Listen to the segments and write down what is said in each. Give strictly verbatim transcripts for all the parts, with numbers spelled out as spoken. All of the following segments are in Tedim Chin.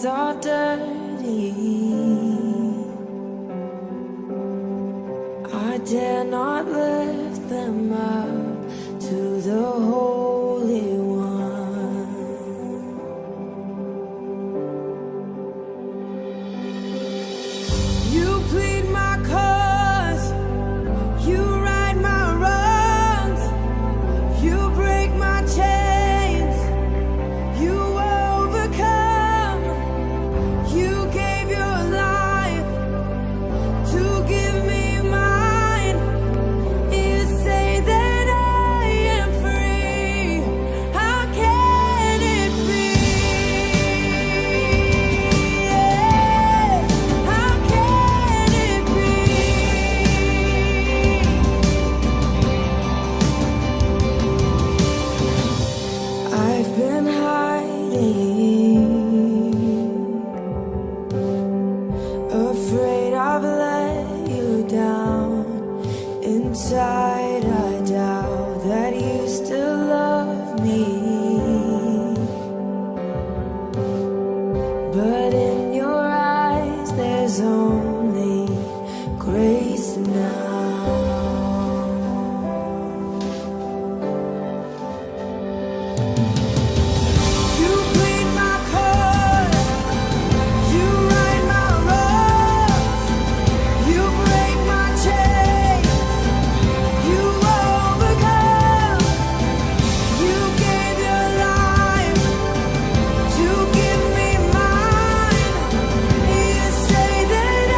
are dirty. I dare not lift them up to the Holy One. You plead my cause, you right my wrongs, you break my chains, you overcome, you gave your life to give me mine. You say that I am free. How can it be? Yeah. How can it be? I've been hiding, afraid I've let you down. Inside, I doubt that you still love me. But in your eyes, there's only grace now. You plead my cause, you right my wrongs, you break my chains, you overcome, you gave your life to give me mine. You say that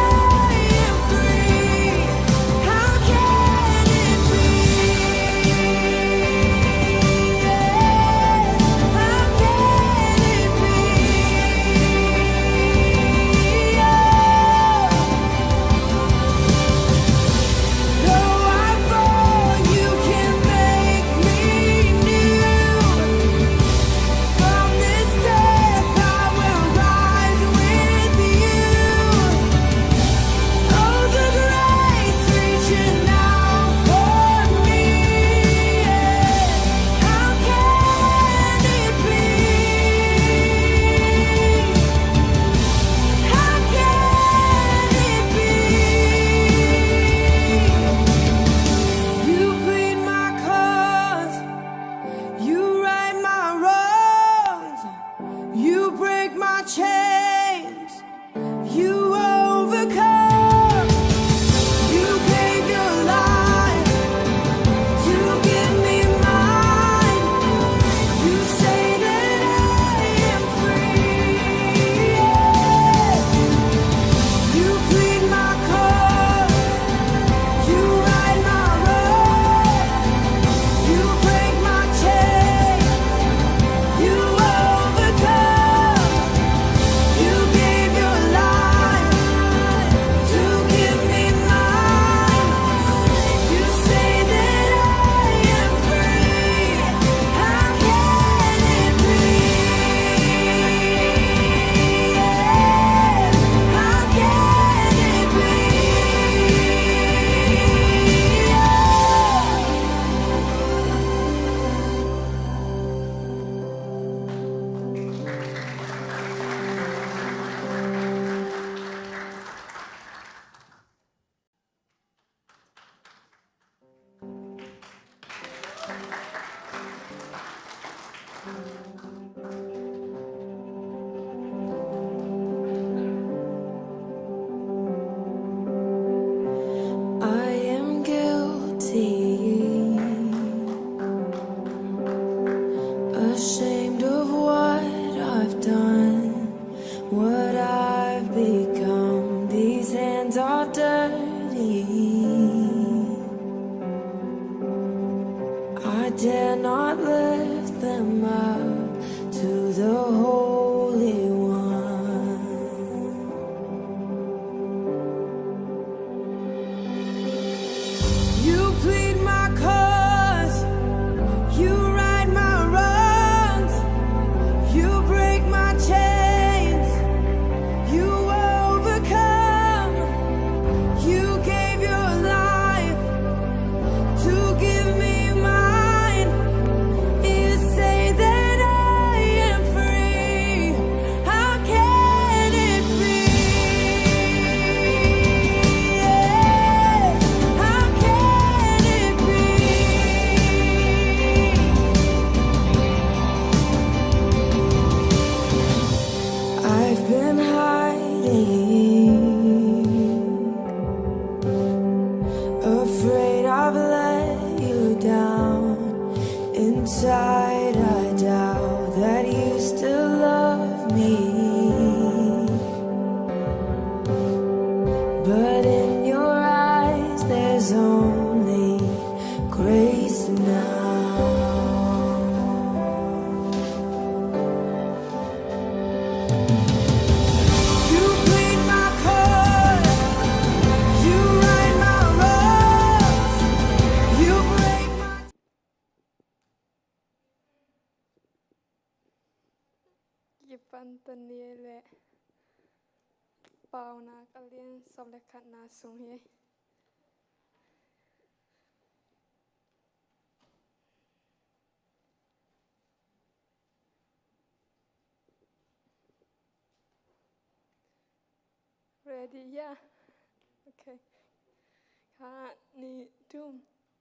I've been hiding, afraid I've let you down. Inside, I doubt that you still love me. But in your eyes, there's only grace now. You plead my cause, you right my wrongs, you break my Kipan tania le Paunak a lian sawm le khatna sung hi. Ready? Yeah. Okay. Khat, nih, thum.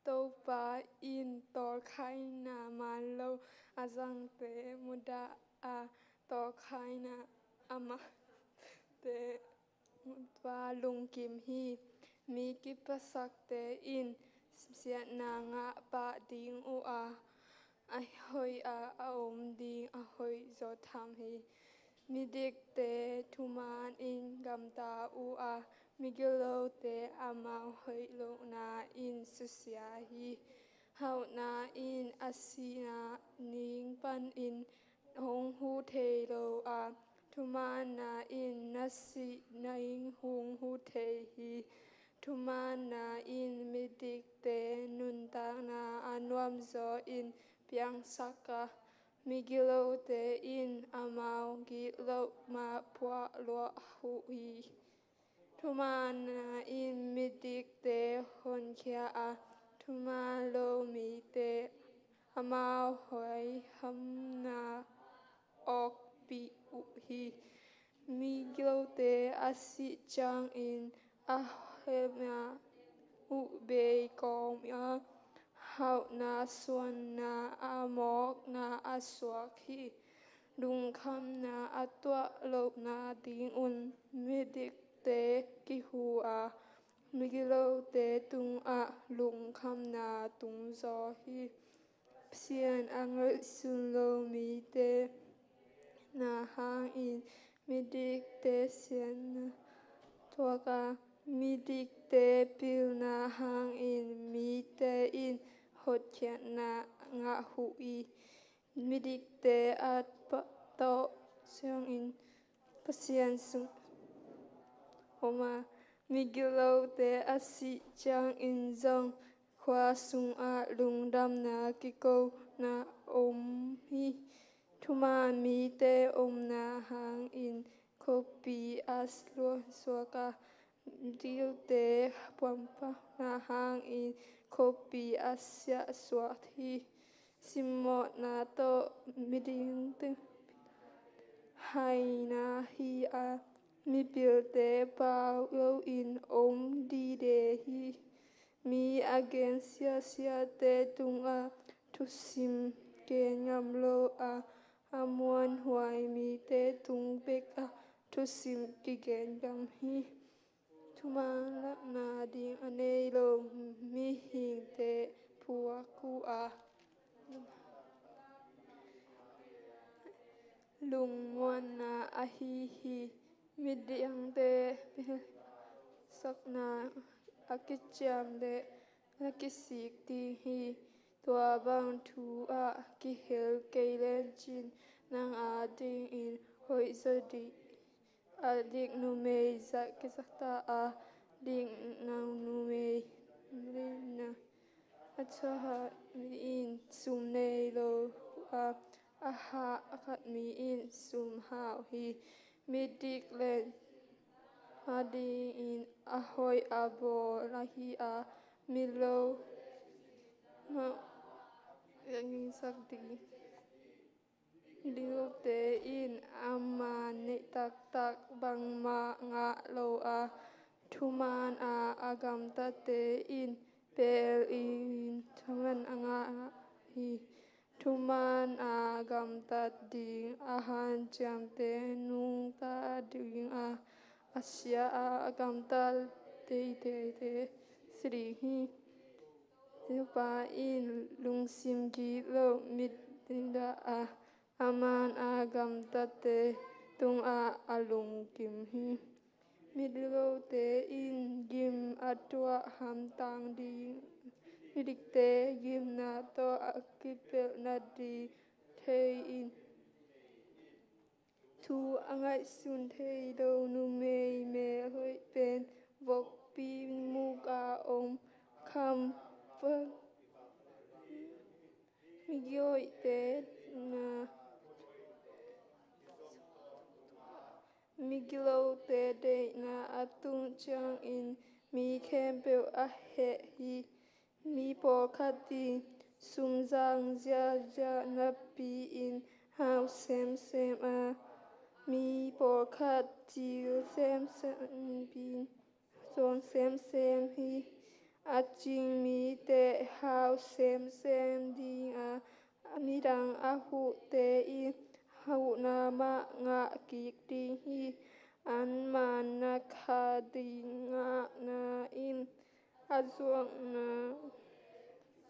Topa in tawlkhaina man lo a zangte mudah a, tawlkhaina a mate mudah lungkim hi. Mi kiphatsakte in siatna ngah pah ding uh a, a hoih a, a om ding a hoih zaw tham hi. Midikte thuman in gamta uh a, migilote amau hoih lohna in susia hi. Hauhna in a sihna ning panin hong huh thei lo a, thumanna in na sih ning hong huh thei hi. Thumanna in midikte nuntakna a nuamzaw in piangsak a, migilote in amau gilo mah phuah luah uh hi. Thumanna in midikte honkhia a, thuman lo mite amau huaihamna awkpih uh hi. Migilote a sih ciangin a hoihna uh bei kawm a, hauhna suanna a mawkna a suak hi. Lungkhamna a tuah lohna dingun midikte kihu a, migilote tungah lungkhamna tungzaw hi. Pasian a ngaihsun lo mite na hangin midikte siatna thuak a, midikte pilna hangin mite in hotkhiatna ngah uh hi. Midikte a tawh ciangin Pasian sung om a, migilote a sih ciangin zong khua sungah lungdamna kikona om hi. Thuman mite omna hangin khuapi a suaksuak a, dilte puampahna hangin khuapi a siahsuak hi. Simmawhna tawh midikte haina hi a, mipilte pau loin om dide hi. Mi a gen siasiate tungah thusim gen ngam lo a, a muanhuai mite tung bekah thusim kigen ngam hi. Thuman lakna ding a nei lo mihingte phuak uh a, lungmuanna ahi hi. Midangte pilsakna a kiciam leh a kisik ding hi. Tua bang thu ah kihel kei lencin nang adingin hoih zaw ding. A dik numei zah kizahtak a, dik nau numei lina a thuhilh mi in sum nei lo a, a hah a khat mi in sum hau hi. Midik len adingin a hoih a bawl ahi a, milo mah ngingsak ding. Dilte in a man neih taktak bangmah ngah lo a, thuman a a gamtatte in pelin thuman a ngah hi. Thuman a gamtat ding a hanciamte nungta a sia a, a gamtat teiteite si ding hi. Topa in lungsim gilo mit ding dah a, a man a gamtatte tungah a lungkim hi. Migilote in gim a tuah hamtang ding, midikte gimna tawh a kipelhna ding thei in, thu a ngaihsun thei lo numei melhoih pen vokpi muk a om kham pan. Migilote na, migilote deihna a tung ciangin mi khempeuh a heh hi. Mi pawlkhat in sumzang ziahziah napi-in hau semsem a, mi pawlkhat cil semsem in zuang semsem hi. A cing mite hau semsem ding a, a midang a huhte in huhna mah ngah kik ding hi. An man na kha ding ngahna in a zuakna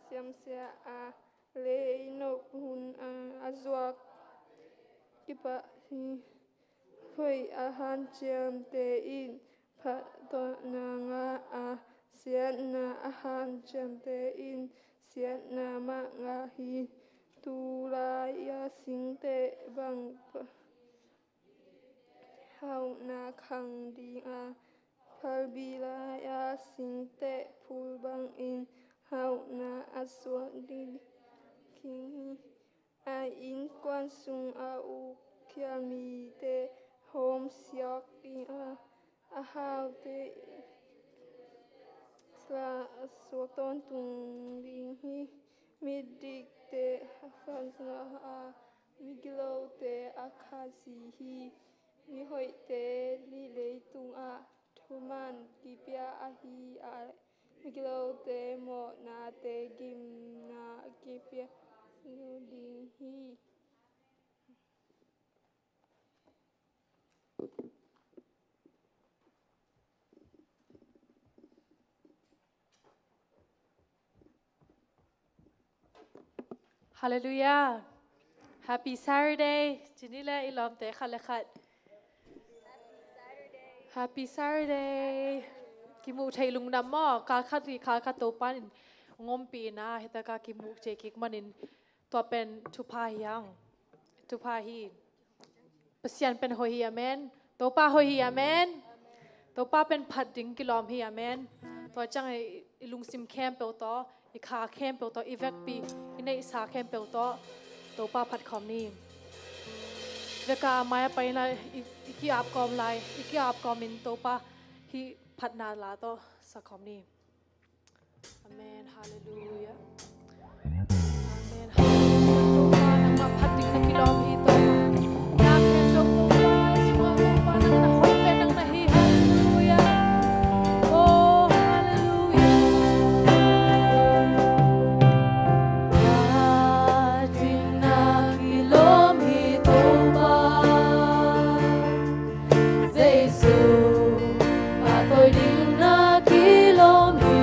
siamsia a, lei nop hun a, a zuak kipah hi. Hoih a hanciamte in phattuamna ngah a, siatna a hanciamte in siatna mah ngah hi. Tulai-a singteh bang hauhna khang ding a, phalbi lai-a singteh phul bangin hauhna a suak ding hi. A innkuan sung a uk khial mite hawm siak ding a, a haute sla a suak tawntung ding hi. Midikte a khansa a, migilote a khasi hi. Mihoihte nih leitungah thuman kipia ahi a, migilote mawhnate gimna kipia ding hi. Halleluiah. Happy Saturday. Cini le i lawmte khat le khat. Happy Saturday. Kimuh theih lungdam maw? Kal khat hi, kal khat Topa in hong ompih in a, hi taka kimuh thei kik manin tua pen thupha hi hang. Thupha hi. Pasian pen hoih hi, amen. Topa hoih hi, amen. Topa pen phat ding kilawm hi, amen. Tua ciang i, i lungsim khempeuh tawh, i kha khempeuh tawh, i vekpi, i neihsa khempeuh tawh Topa phat khawm ni. Veka mai a paina i, i ki-ap kawm lai, i ki-ap kawmin Topa hih phatna la tawh sa khawm ni. Amen. Halleluiah. Amen. Halleluiah. Topa, nangmah phat ding na kilawm hi, Topa. Na khempeuh Topa, sungah Topa, nang na hoih pen nang na hi. Halleluiah. Oh, halleluiah. Phat ding na kilawm hi, Topa. Jesu, pahtawi ding na kilawm hi.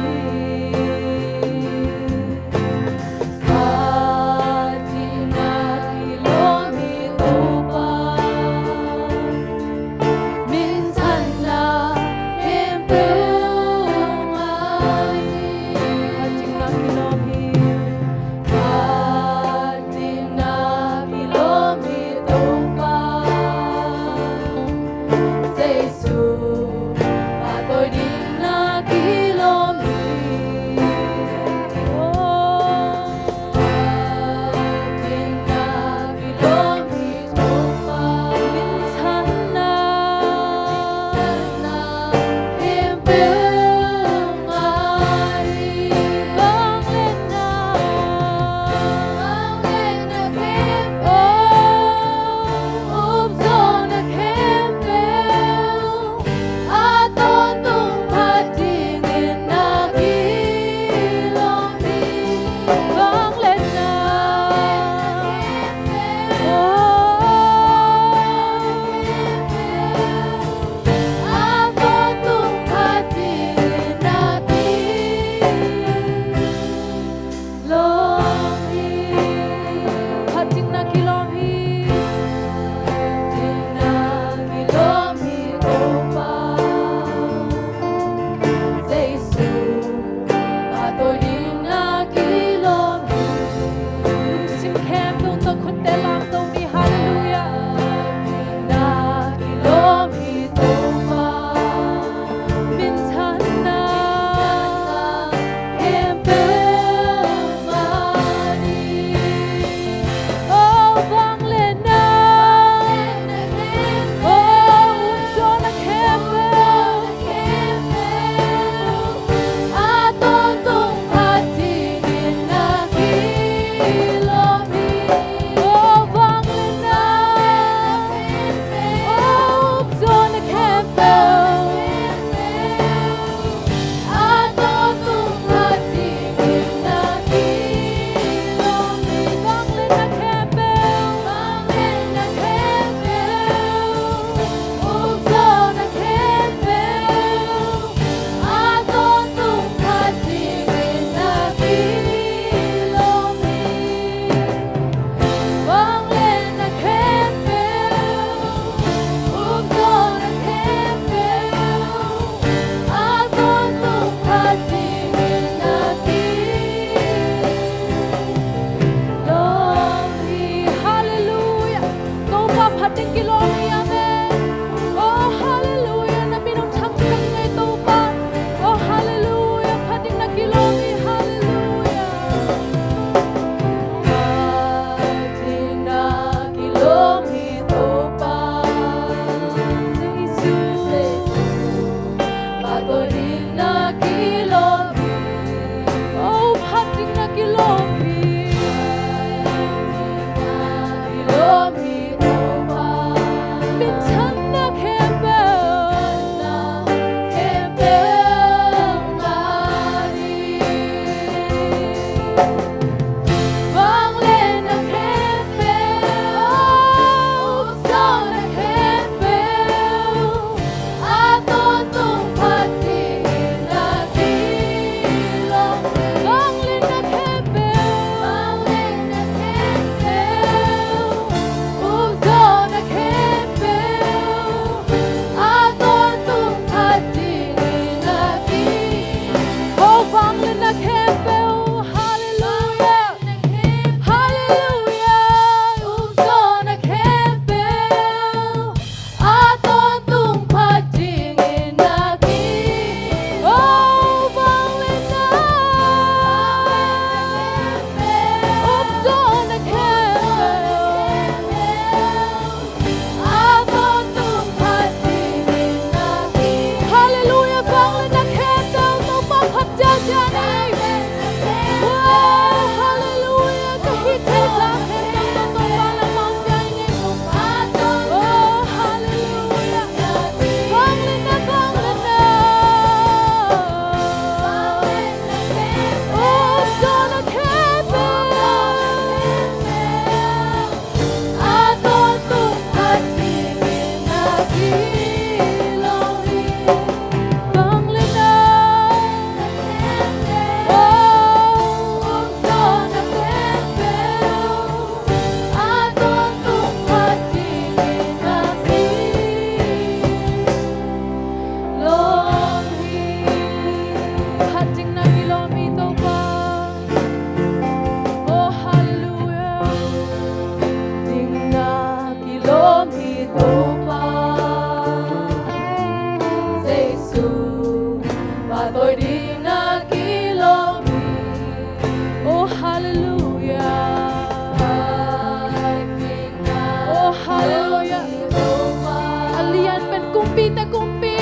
mite kumpi.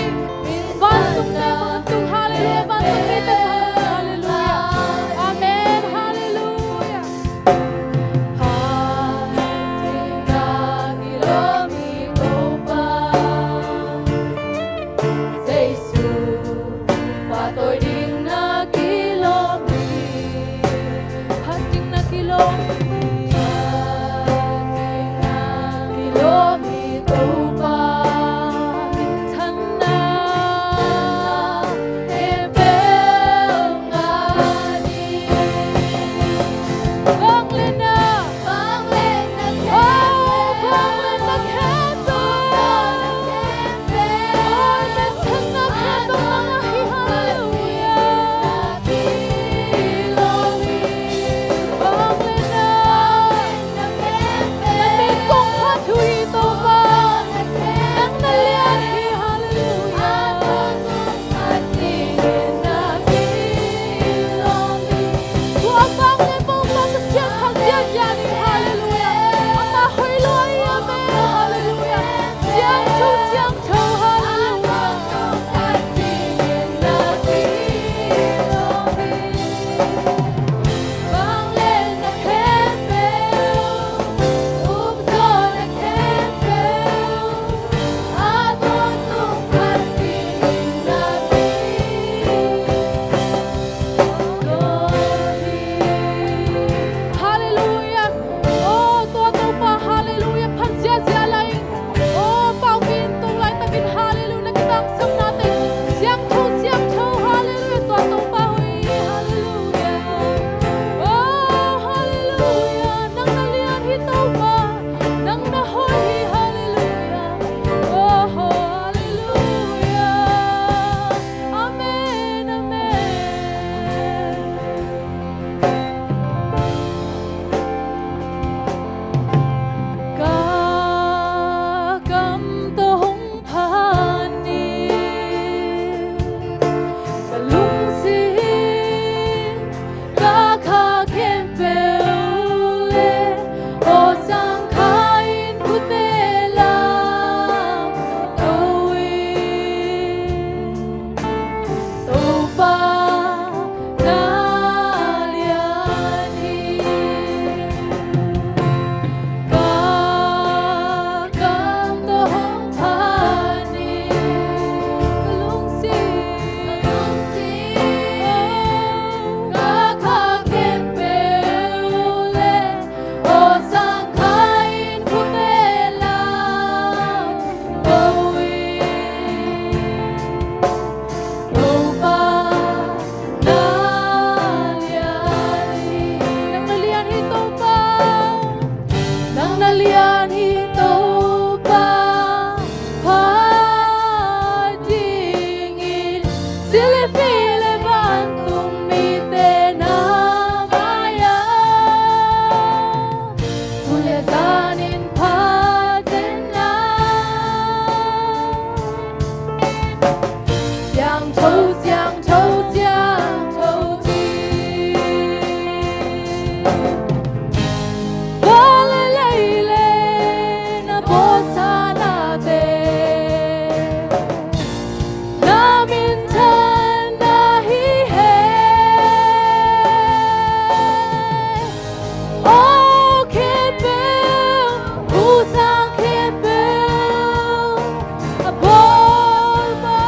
Vantung mite vantung, halleluia. Vantung mite vantung, halleluia. Amen, halleluia. Jesu, phatawidingna kilawm hi. Phatdingna kilawm hi. Phatdingna kilawm hi Topa. Minthanna khempeuh ngah ni. Vangliatna. Vangliatna khempeuh. Oh, vangliatna khempeuh. Halleluia. Siangtho, siangtho, halleluia. Halleluia. Oh, tua Topa, halleluia. Phat ziahziah lai. Oh, paupi in tung laitakin, halleluia, na kibangsamnate. Siangtho, siangtho, halleluia, tua Topa hoih, halleluia. Oh, halleluia, nang na lian hi Topa, nang na hoih hi, halleluia. Oh, halleluia. Amen, amen. Ka kam tawh hong phat ni, ka lungsim in ka kha khempeuh le, aw sang kha in khut beng la, aw in Topa na lian hi. Ka kam tawh hong phat ni, ka lungsim, ka lungsim, ka kha khempeuh le, aw sang kha in khut beng la, aw in Topa na lian hi. Nang na lian hi Topa. Nang na lian hi Topa. Phat dingin silfi le vantung mite na mai-ah, sun le zanin phat den la. Siangtho, siangtho, siangtho ci. Van le lei le na bawlsa nate, na minthanna hi hen. Aw khempeuh, husang khempeuh, a bawl maw?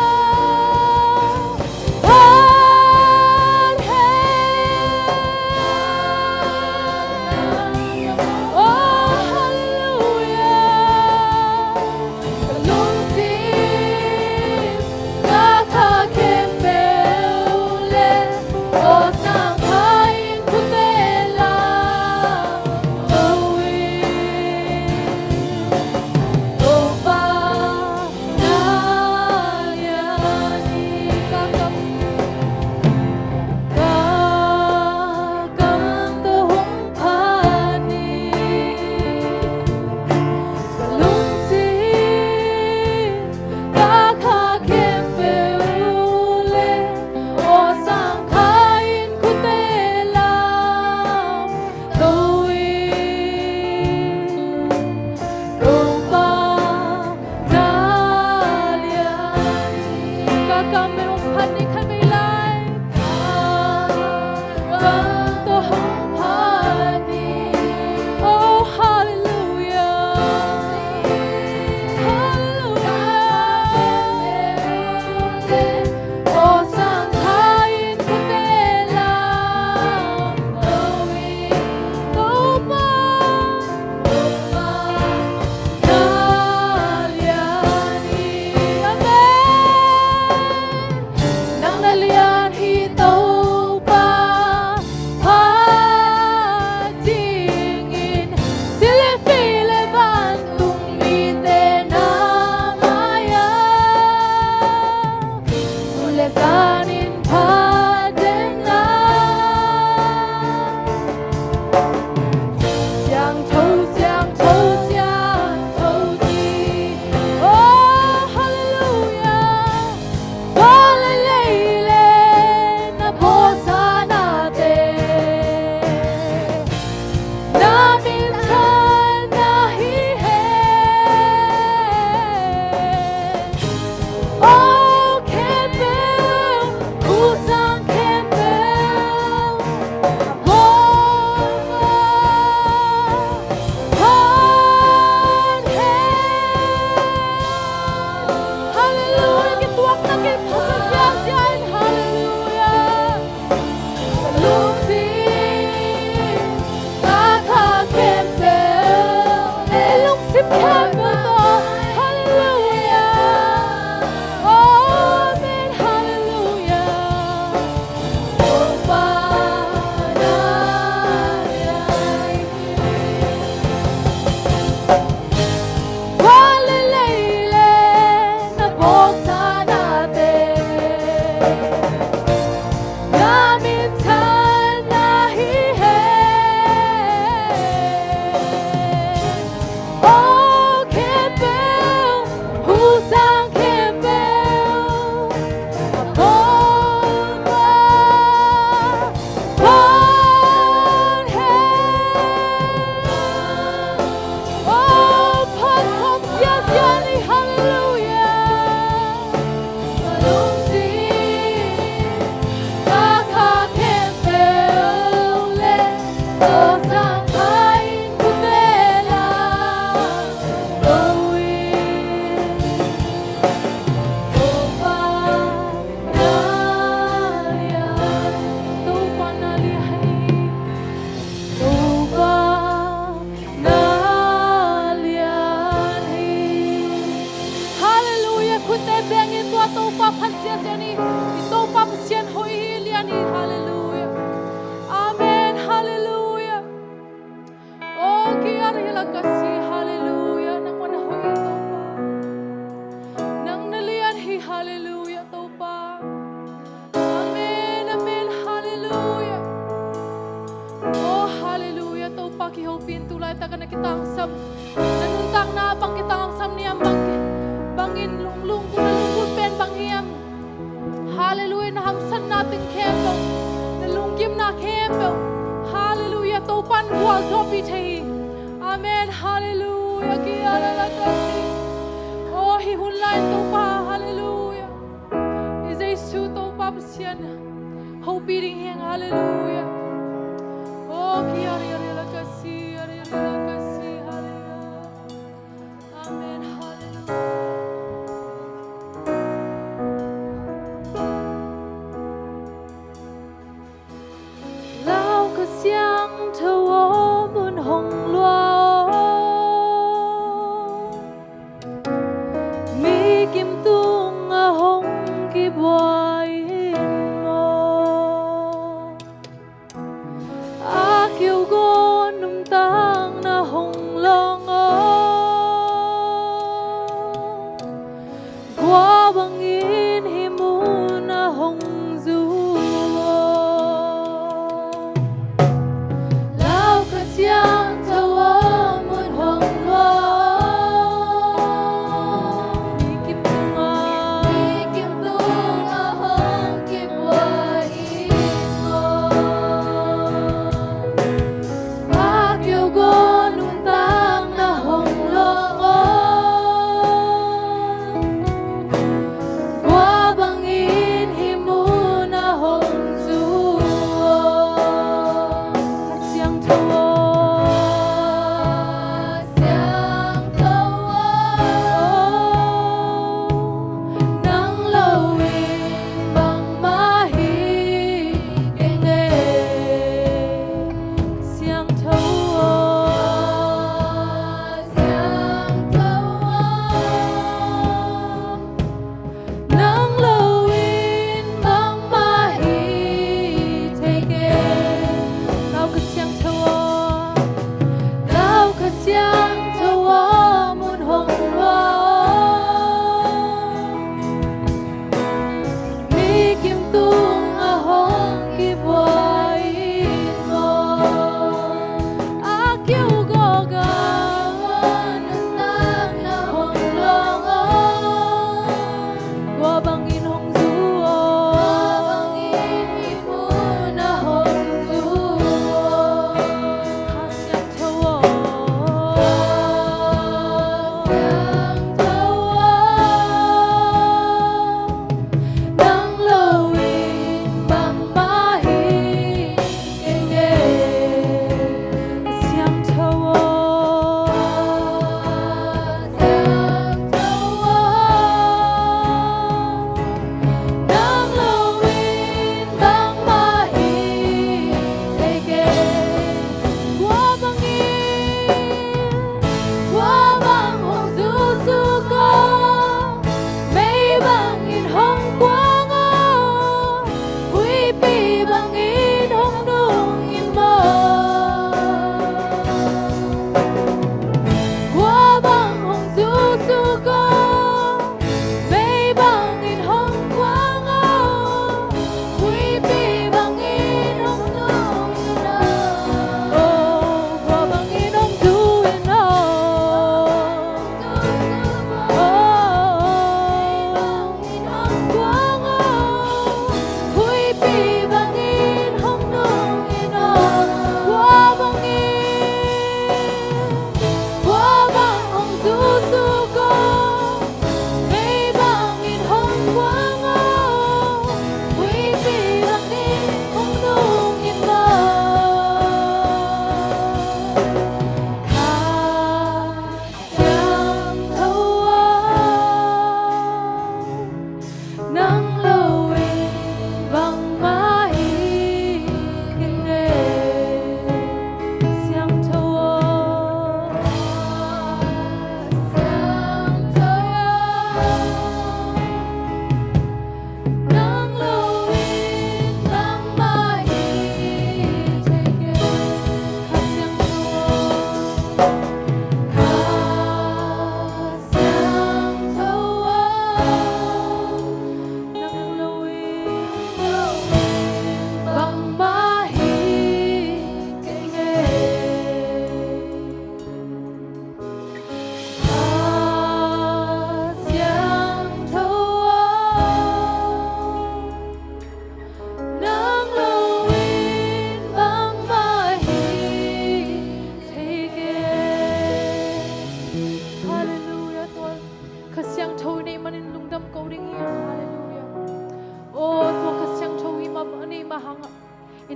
Tua Topa phat ziahziah ni. I Topa Pasian hoih hi, lian hi. Halleluiah. Amen. Halleluiah. O ki ari la ka si. Halleluiah. Nangmah na hoih hi Topa. Nang na lian hi. Halleluiah Topa. Amen, amen, halleluiah. O halleluiah. Topa kihopih in. Tu laitak a na kitangsam, na nuntakna bang kitangsam hiam, bang ki, bangin lunglung, na lunglut pen bang hiam. Halleluiah. Na hamsatna teng khempeuh, na lunggimna khempeuh, halleluiah, Topa in gualzawhpih thei hi. Amen, halleluiah. Ki ala la ka si. O hih hun lai-in Topa, halleluiah, i Jesu Topa Pasian hopih ding hi hang. Halleluiah. O ki ari ari la ka si, ari ari la ka si. Halleluiah. Amen. Halleluiah. Lau Kha Siangtho aw, mun hong lua aw, mi kim tungah hong kibuai in maw. A keugaw nuntakna hong lawng aw, kua bangin hih munah hong zu aw. Lau Kha Siangtho aw, mun hong lua aw, mi kim tungah, mi kim tungah hong kibuai in maw. A keugaw nuntakna hong lawng aw,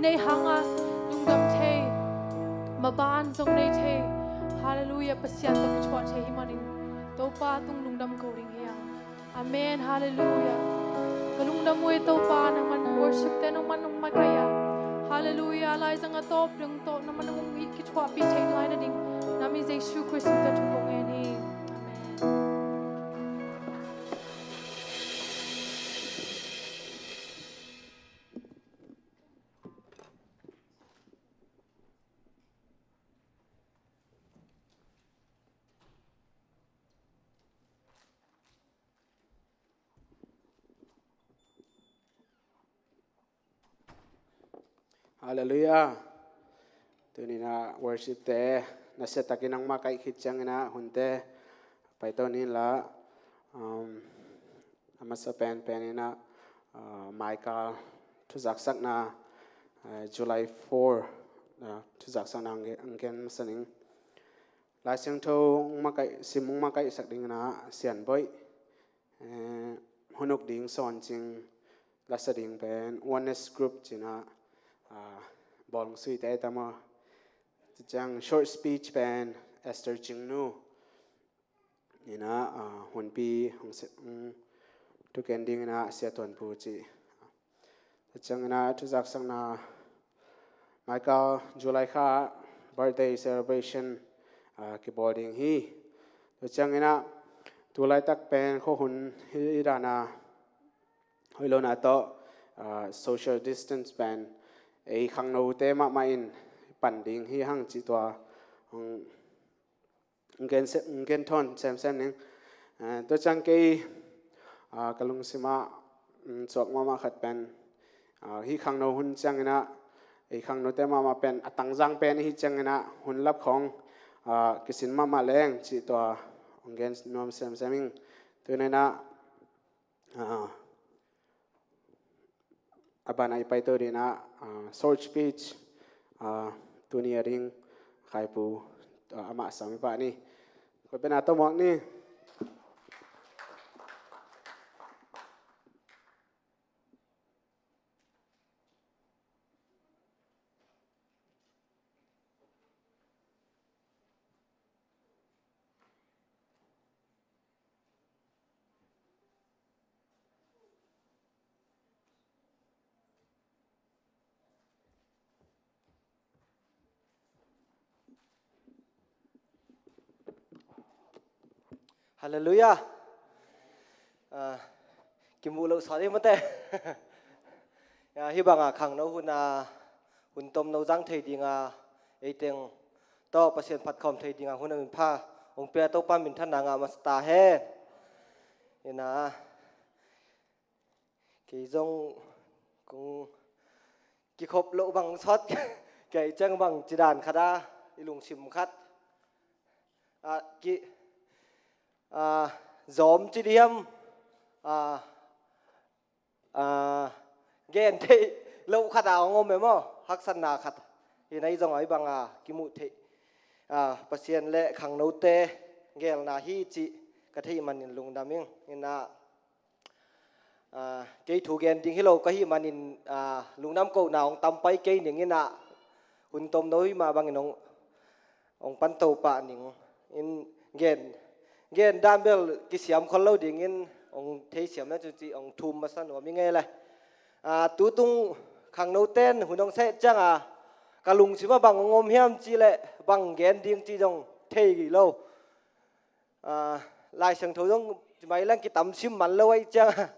Nei hanga lungdam thei, maban zong nei thei. Halleluiah, Pasian tawh kithuah thei hi manin Topa tung lungdam ko ding hi hang. Amen. Halleluiah. Ka lungdam uh e Topa, nangman worship te nangman hong makaih a. Halleluiah. Laizang a tawp ding tawh nangman hong i kithuahpih theih ngai nading na min Jesu Khrist min tawh thu kong ngen hi. Amen. Halleluiah. Tuninah worship te nasiatakin hong makaih khit cianginah hunte paito ninla, um, a masa penpeninah, uh, Michael thuzaksakna, uh, July four, uh, thuzaksakna ang gen masa ning. Lai Siangtho hong makaih, sim hong makaihsak dinginah Sianboih, eh, hun uk ding Sawn Cing, lasa ding pen Oneness Group cinah, ah, bawl hong suite ai tam aw. Tua ciang short speech pen Esther Cingnu inah, ah, hunpi hong thuken dinginah Sia Tuanpu ci. Tua cianginah thuzaksakna Michael July kha birthday celebration, ah, kibawl ding hi. Tua cianginah tulaitak pen khuahun hi dana hoih lona tawh, ah, social distance pen ei khangnote mahmah in pan ding hi hang cih tua hong gen se-, gen thawn semsem ning. Eh, tua ciang kei, ah, ka lungsimah, mm, suak mahmah khat pen, ah, hih khangno hun cianginah, ei khangnote mahmah pen a tangzang pen ihi cianginah hun lap khawng, ah, kisin mahmah leng cih tua hong gen nuam semsem ing. Tuninah, ah, a banah i paito dinah, ah, short speech, ah, tuni a ding Khaipu, ah, amah sam i pah ni. Koi bena tawh muak ni. Halleluiah. Ah, kimuh loh sawt hi mate. Ya, hih banga khangno huna hun tomno zang thei dinga eiteng tawh Pasian phatkhawm thei dinga hun a min pha hong pia Topa minthanna ngah masa ta hen. Ina kei zong kong kikhop loh bang sawt kei ciang bang cidan khat a i lungsim khat a ki, a, zawm ci diam, a, a, gen theih loh khat a hong om e maw, haksatna khat. Hi na i zong a i banga kimuh theih, a, Pasian le khangnote gelna hi cih ka theih manin lungdam ing. Ina Ah, kei thu gen ding hi lo ka hih manin, ah, lungdam kohna hong tam pai kei ning ina hun tomno hi mah bangin hong, hong pan to pah ning in gen, gen dan bel kisiam khol lo dingin hong theisiam na cun cih hong thum masa nuam i ngei le. Ah, tutung khangnoten hun hong seh cianga ka lungsimah bang hong om hiam cih le bang gen ding cih zong thei lo. Ah, Lai Siangtho zong mai lang kitam sim man lo aih cianga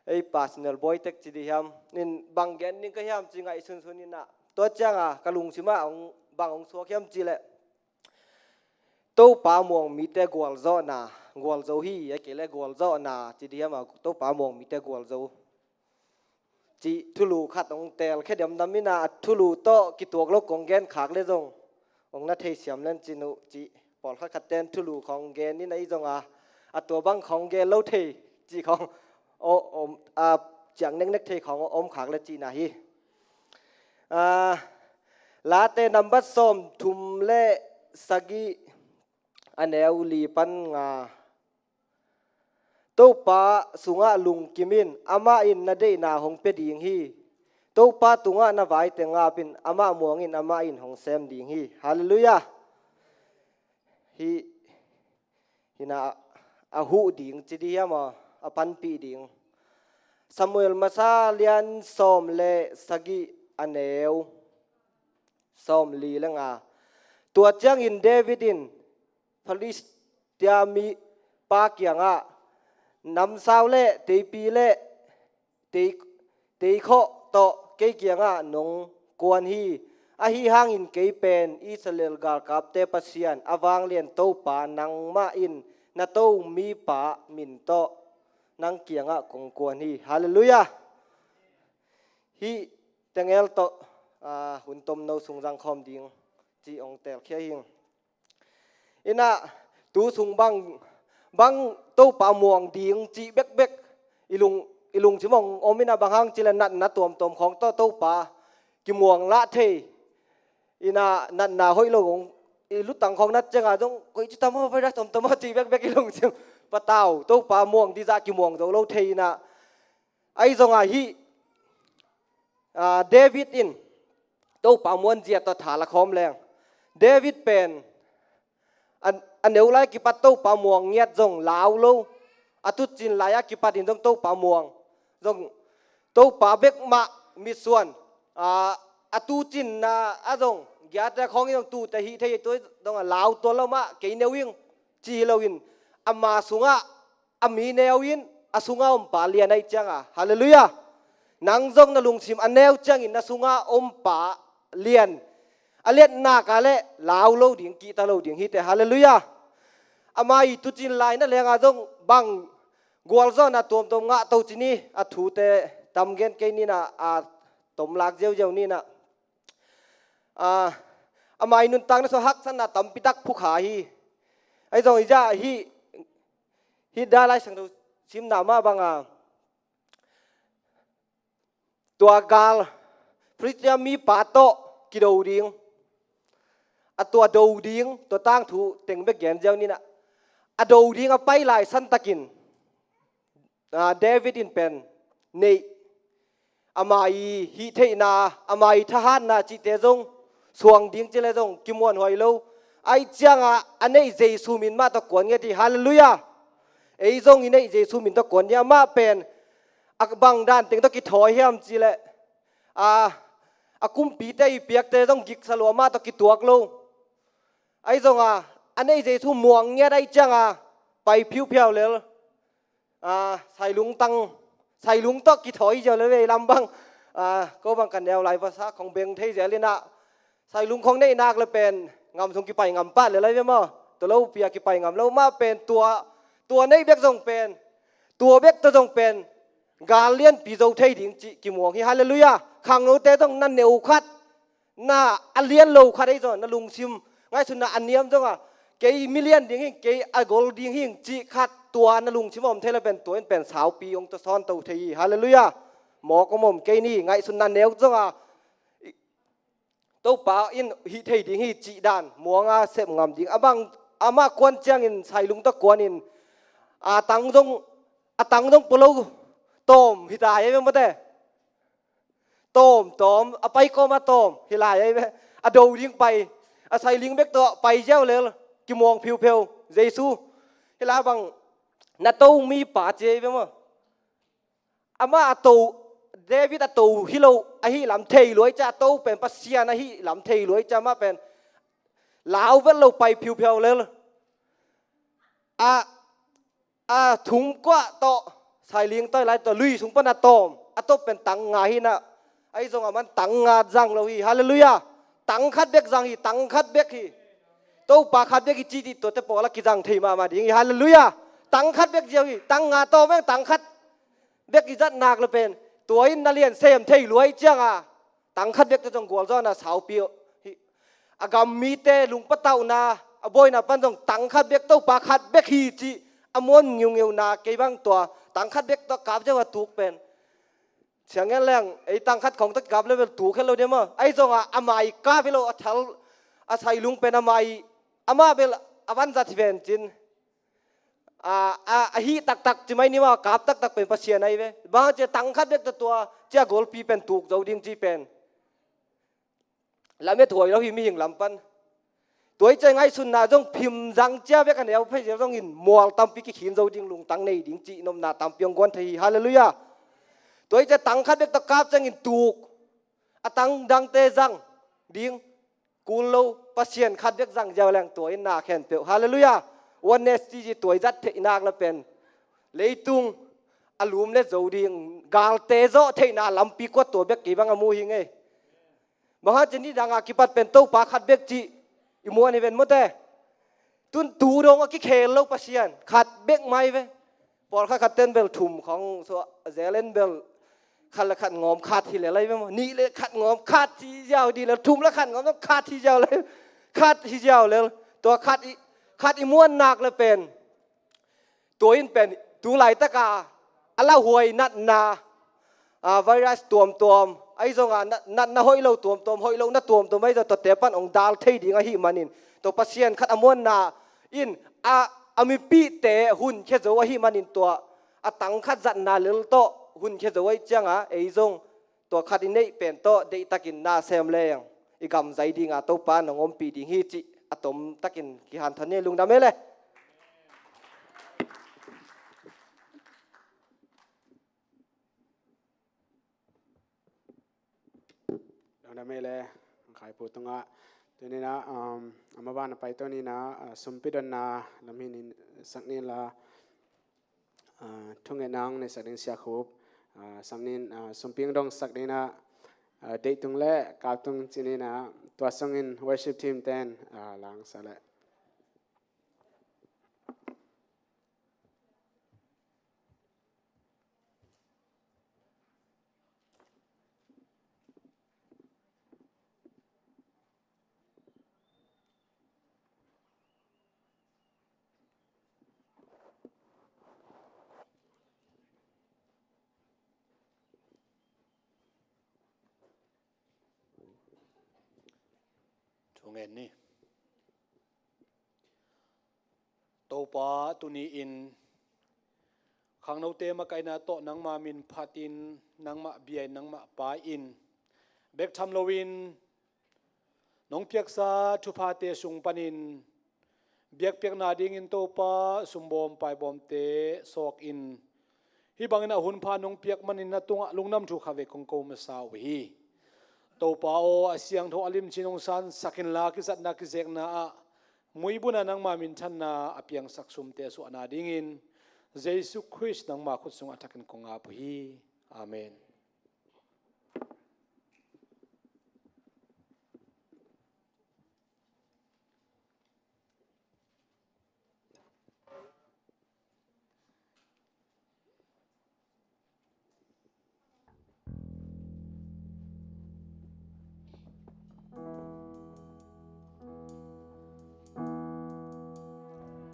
ei personal bawi tek ci di hiam in bang gen ding ka hiam ci ngaih sunsun ina tua cianga ka lungsimah hong, bang hong suak hiam ci le Topa muang mite gualzawhna, gualzo hi a kei le gualzawhna ci di hiama Topa muang mite gualzo cih thulu khat hong telkhia diamdam ina a thulu tawh kituak lo kong gen khak le zong hong na theisiam len cin uh cih pawlkhat khat ten thulu khawng gen ina i zonga a tua bang khawng gen lo thei cih khawng om, a ciang neknek thei khawng om khak le cihna hi. Ah, Late nambat sawm thum le sagih a neu li pan nga. Topa sungah lungkim in amah in na deihna hong pia ding hi. Topa tungah na vaite ngap in, amah muang in, amah in hong sem ding hi. Halleluiah. Hih hi na, a huh ding ci dih hiam aw, a panpih ding. Samuel masa lian sawm le sagih, a neu sawmli le nga. Tua ciangin David in Filistia mipa kiangah, namsau le teipi le tei, teikhawh tawh kei kiangah nong kuan hi. Ahi hangin kei pen Israel galkapte Pasian, a vanglian Topa nangmah in na to mipa min tawh nang kiangah kong kuan hi. Halleluiah. Hih tengel tawh, ah, hun tomno sung zangkhawm ding ci hong telkhia hi. Inah, tu sung bang, bang Topa muang ding cih bekbek i lung, i lungsim hong om inah, bang hang cih leh natna tuamtuam khawng tawh Topa kimuang lah thei. Inah, natna hoih lo hong, i lutang khawng nat ciangah zong, koih ci tam aw, virus om tam aw cih bekbek i lungsim. Patau, Topa muang dih zah kimuang zo lo thei inah. Ahi zongah hih, ah, David in Topa muanzia tawh tha la khawm leng. David pen a, a neu lai kipat Topa muang ngiat zong lau lo. A tucin lai-ah kipat in zong Topa muang. Zong Topa bek mah mitsuan. Ah, a tucinna ah zong giate khawng in zong tute hih thei, tua zong a lau tuan lo mah, kei neu ing ci hi loin, ama sungah a mi neu in, a sunga om pa lian ahih cianga. Halleluiah. Nang zong na lungsim a neu ciangin na sunga om pa lian, a liatnaka le lau lo ding, kihta lo ding hi teh. Halleluiah. Ama i tucin lai na lenga zong bang gualzawhna tuamtuam ngah to ci ni, a thute tam gen kei ni inah, a tomlak ziauziau ni inah. Ah, ama i nuntakna sungah haksatna tampi tak phukha hi. Ahi zong i zah hih, hih dalai sang do simna mah banga, tua gal Filistia mipa tawh kido ding, a tua do ding, tua tangthu teng bek gen ziau ni inah. A do ding a pai lai santakin, ah, David in pen neih, ama i hih theihna, ama i thahatna cihte zong suang ding ci le zong kimuanhuai lo. Ahih cianga a neih Jesu min mah tawh kuan ngiat hi. Halleluiah. Ei zong i neih Jesu min tawh kuan hi. Amah pen a bang dan teng tawh kithawi hiam ci leh, a, a kumpite i piakte zong giksa lua, amah tawh kituak lo. Ahi zonga a neih Jesu muang ngiat ahih cianga pai phiuphiau lel. Ah, sailung tang, sailung tawh kithawi ziau lel ve, i lam bang. Ah, ko bang ka neu lai vasa khong beng thei zel inah, sailung khong neih nak le pen ngam sung kipai ngam pah lel ai ve maw. Tua lo pia kipai ngam lo mah pen tua, tua neih bek zong pen, tua bek tawh zong pen gal lianpi zo thei ding cih kimuang hi. Halleluiah. Khangnote zong na neu khat, na a lian lo khat ahi zong, na lungsim ngaihsutna a niam zonga, kei milian ding hing, kei a gol ding hing cih khat, tua na lungsim a om thei le pen tua in pen saupi hong tawsawn to thei hi. Halleluiah. Mawk om om kei ni, ngaihsutna neu zonga, Topa in hih thei ding hi cih dan muanga sep ngam ding. A bang, amah kuan ciangin sailung tawh kuanin, a tang zong, a tang zong pua lo tawm hi ta hi ve mawte. Tawm, tawm, a pai kawma tawm hi lai ai ve. A do ding pai, a sailing bek tawh pai ziau lel, kimuang phiuphiau. Jesu hi lai bang, na to mipa ci ai ve maw. Amah a to, David a to hi lo ahih lam thei luai cia, a to pen Pasian ahih lam thei luai cia, amah pen lau vet lo, pai phiuphiau lel. A, a thum kuah tawh, sailing tawi lai tawh, lui sung pan a tawm, a tawp pen tang nga hi inah. Ahi zong a man tang nga zang lo hi. Halleluiah. Tang khat bek zang hi, tang khat bek hi. Topa khat bek hi ci cih tuate pawl a kizang thei mahmah ding hi. Halleluiah. Tang khat bek ziau hi, tang nga tawm eng, tang khat bek i zat nak le pen, tua in na lian sem thei luai cianga, tang khat bek tawh zong gualzawhna saupi hi. A gam mite lungpatauhna, a buaina pan zong tang khat bek, Topa khat bek hi cih a muan ngiungiuna, kei bang tua tang khat bek tawh kap ziau a tuk pen, siang ngen leng ei tang khat khong tawh kikap level tuk het lo diam maw. Ahi zonga ama i kap hi lo, a thal, a sailung pen ama i, amah bel a vanzat hi ven cin. a, a, a hih taktak ci mai ni maw, a kap taktak pen Pasian ahi ve. Bang hang cia tang khat bek tawh tua cia golpi pen tuk zo ding ci pen lamet huai lo hi mihing lam pan. Tua i cia ngaihsutna zong phim zang cia bek a neu phei zia zongin mual tampi kikhin zo ding, lungtang nei ding cih nopna tampi hong guan thei hi. Halleluiah. Tua i cia tang khat bek tawh kap ciangin tuk, a tang dangte zang ding kul lo, Pasian khat bek zang ziau leng tua in na khempeuh. Halleluiah. Oneness ci ci tua i zat theih nak le pen leitung a lum le zo ding, galte zawh theihna lampi kuat tua bek kei bang a mu hi ngei. Bang hang cia nidang a kipat pen Topa khat bek cih i muan hi ven mawte. Tun tu dong a kikhel lo Pasian khat bek mai ve. Pawlkhat khat ten bel thum khong suah zel en bel khat le khat ngawm khat hi lel ahi ve maw. Nih le khat ngawm khat hi ziau dih lel, thum le khat ngawm khat hi ziau lel, khat hi ziau lel. Tua khat i, khat i muan nak le pen tua in pen tu laitaka a lauhuai natna, a, virus tuamtuam ahi zongah, nat, natna hoih lo tuamtuam, hoih lohna tuamtuam ahi zong tuate pan hong dal thei ding ahih manin, tua Pasian khat a muanna in a, a mipihte hunkhia zo ahih manin tua a tang khat zatna lel tawh hunkhia zo ahih cianga ei zong tua khat i neih pen tawh deihtakin na sem leng i gam zai dinga Topa nong ompih ding hi cih a tomtakin kihanthawn ni. Lungdam e le. Lungdam e le, Khaipu tungah. Tuninah, um, a maban a pai tuninah, uh, sumpi donna lam hi ning sak ning la, uh, thungetna hong neisak ding Sia Khup, uh, sam ning, uh, sumpi hong dong sak dinah, uh, deihtung le kaltung cininah, tua sungin worship team ten, uh, lang sa le. Thungen ni. Topa, tuni-in khangnote makaihna tawh nangma min phatin, nangmah bia-in, nangmah paa-in, bek tham loin nong piaksa thuphate sung panin biakpiakna dingin Topa sumbawm paibawmte sawkin, hih bangin a hunpha nong piak manin na tungah lungdam thu kha vei kong ko masa uh hi. Topa aw, a siangtho a limci nong sansak inla, kizatna kizekna ah muibuna nangma minthanna a piangsak sumte suahna dingin Jesu Khrist nangma khut sungah a thakin kong ap uh hi. Amen.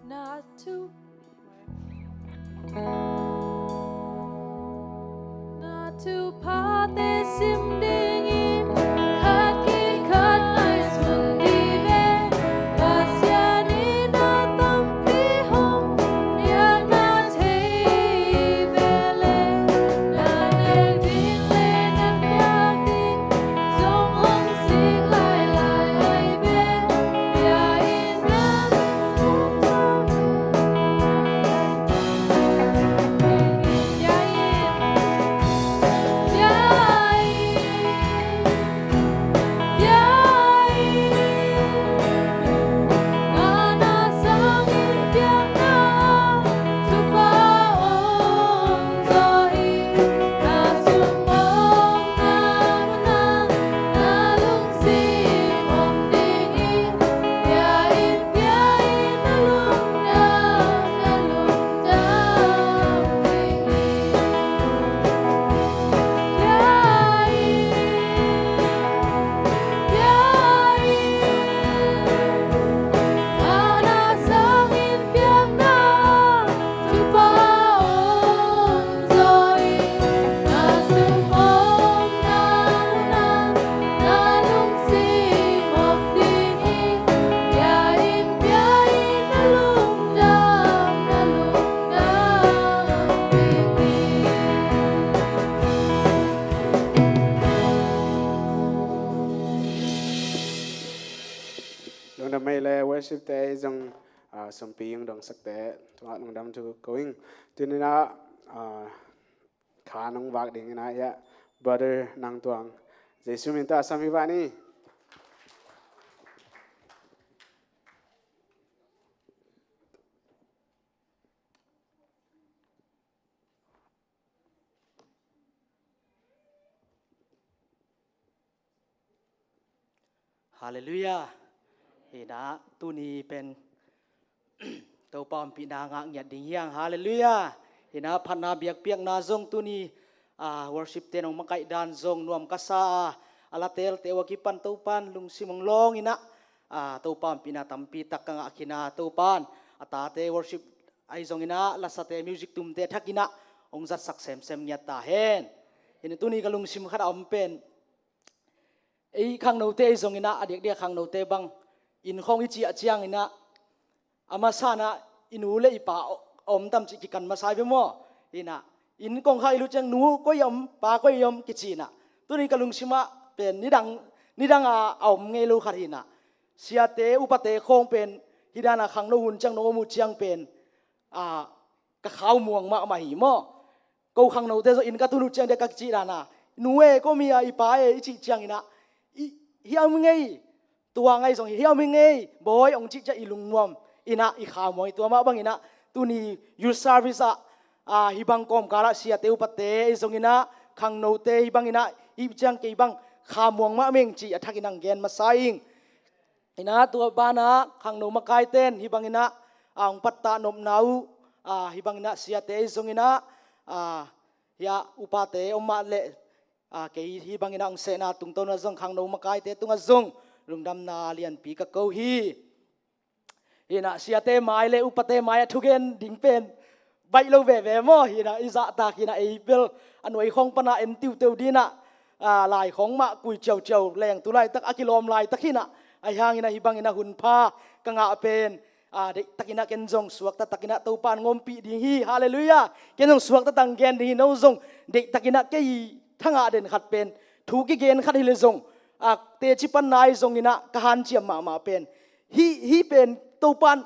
Not to, not to part this in dingin, khat ki khat nice mun di ve, Pasian in a tampi hong piak na thei ve le, na nek ding le na piak ding zong hong sik lailai ai ve. Bia in na Worship te zong, ah, sumpi ing dong sakte, tungah lungdam thu ko ing. Tuninah, ah, kha nong vak ding inah, ya, brother Nang Tuang. Jesu min tawh a sam hi vah ni. Halleluiah. Hinah tuni pen Topa ompihna ngah ngiat ding hiang. Halleluiah. Hinah phatna biakpiakna zong tuni, ah, worship te nong makaih dan zong nuam ka sa a, a la telte uh a kipan Topan lungsim hong lawng inah, ah, Topa ompihna tampi tak ka ngah khin a, Topan a tate worship ahi zong inah, lasate music tumte thak inah hong zatsak semsem ngiat ta hen. Hinah tuni ka lungsim khat a om pen, ei khangnote ahi zong inah, a diakdiak khangnote bang inn khawng i ciah ciang inah, a masa inah i nu le i pa a om tam cih kikan masa hi ve maw? Inah inn kong kha i lut ciang, nu koi a om, pa koi a om kici inah. Tuni ka lungsim ah pen nidang, nidang a, a om ngei lo khat hi inah. Siate upate khawng pen hih dan a khangno hun ciang nong om uh ciang pen, ah, ka khau muang mahmah hi maw? Ko khangnote zong inn ka tun uh ciang dek ka cih dan a, nu e, ko mi a, i pa e, i cih ciang inah, i, hiam hi ngei, Tuang ahi zong hi, hiam hi ngei, Bawi, hong cih ciang i lungnuam inah i khau muang hi. Tua mah bang inah tuni youth service ah, ah, hih bang kawmkal ah siate upate ahi zong inah, khangnote hih bang inah, hih ciang kei bang khau muang mahmah ing cih a thak inah hong gen masa ing. Inah tua banah khangno makaite in hih bang inah, ah, hong pattah nopna uh, ah, hih bang inah siate ahi zong inah, ah, hih ah upate om mah leh, ah, kei hih bang inah hong sehna tungtawn ah zong khangno makaite tungah zong lungdamna lianpi ka ko hi. Hinah siate mai le upate mai ah thugen ding pen baih lo veve maw? Hinah i zahtak hinah, ei bel a nuai khawng pan a en tiuteu ding inah, ah, lai khawng mah kui ciauciau leng, tu laitak a kilawm laitak hinah. Ahi hang inah hih bang inah hun pha ka ngah pen, ah, deihtak inah ken zong suakta tak inah Topa in hong ompih ding hi. Halleluiah. Ken zong suakta tak hong gen ding hi. No zong deihtak inah kei thangah den khat pen, thu kigen khat hi leh zong, ah, teci panna ahi zong inah ka hanciam mahmah pen, hih, hih pen Topa in,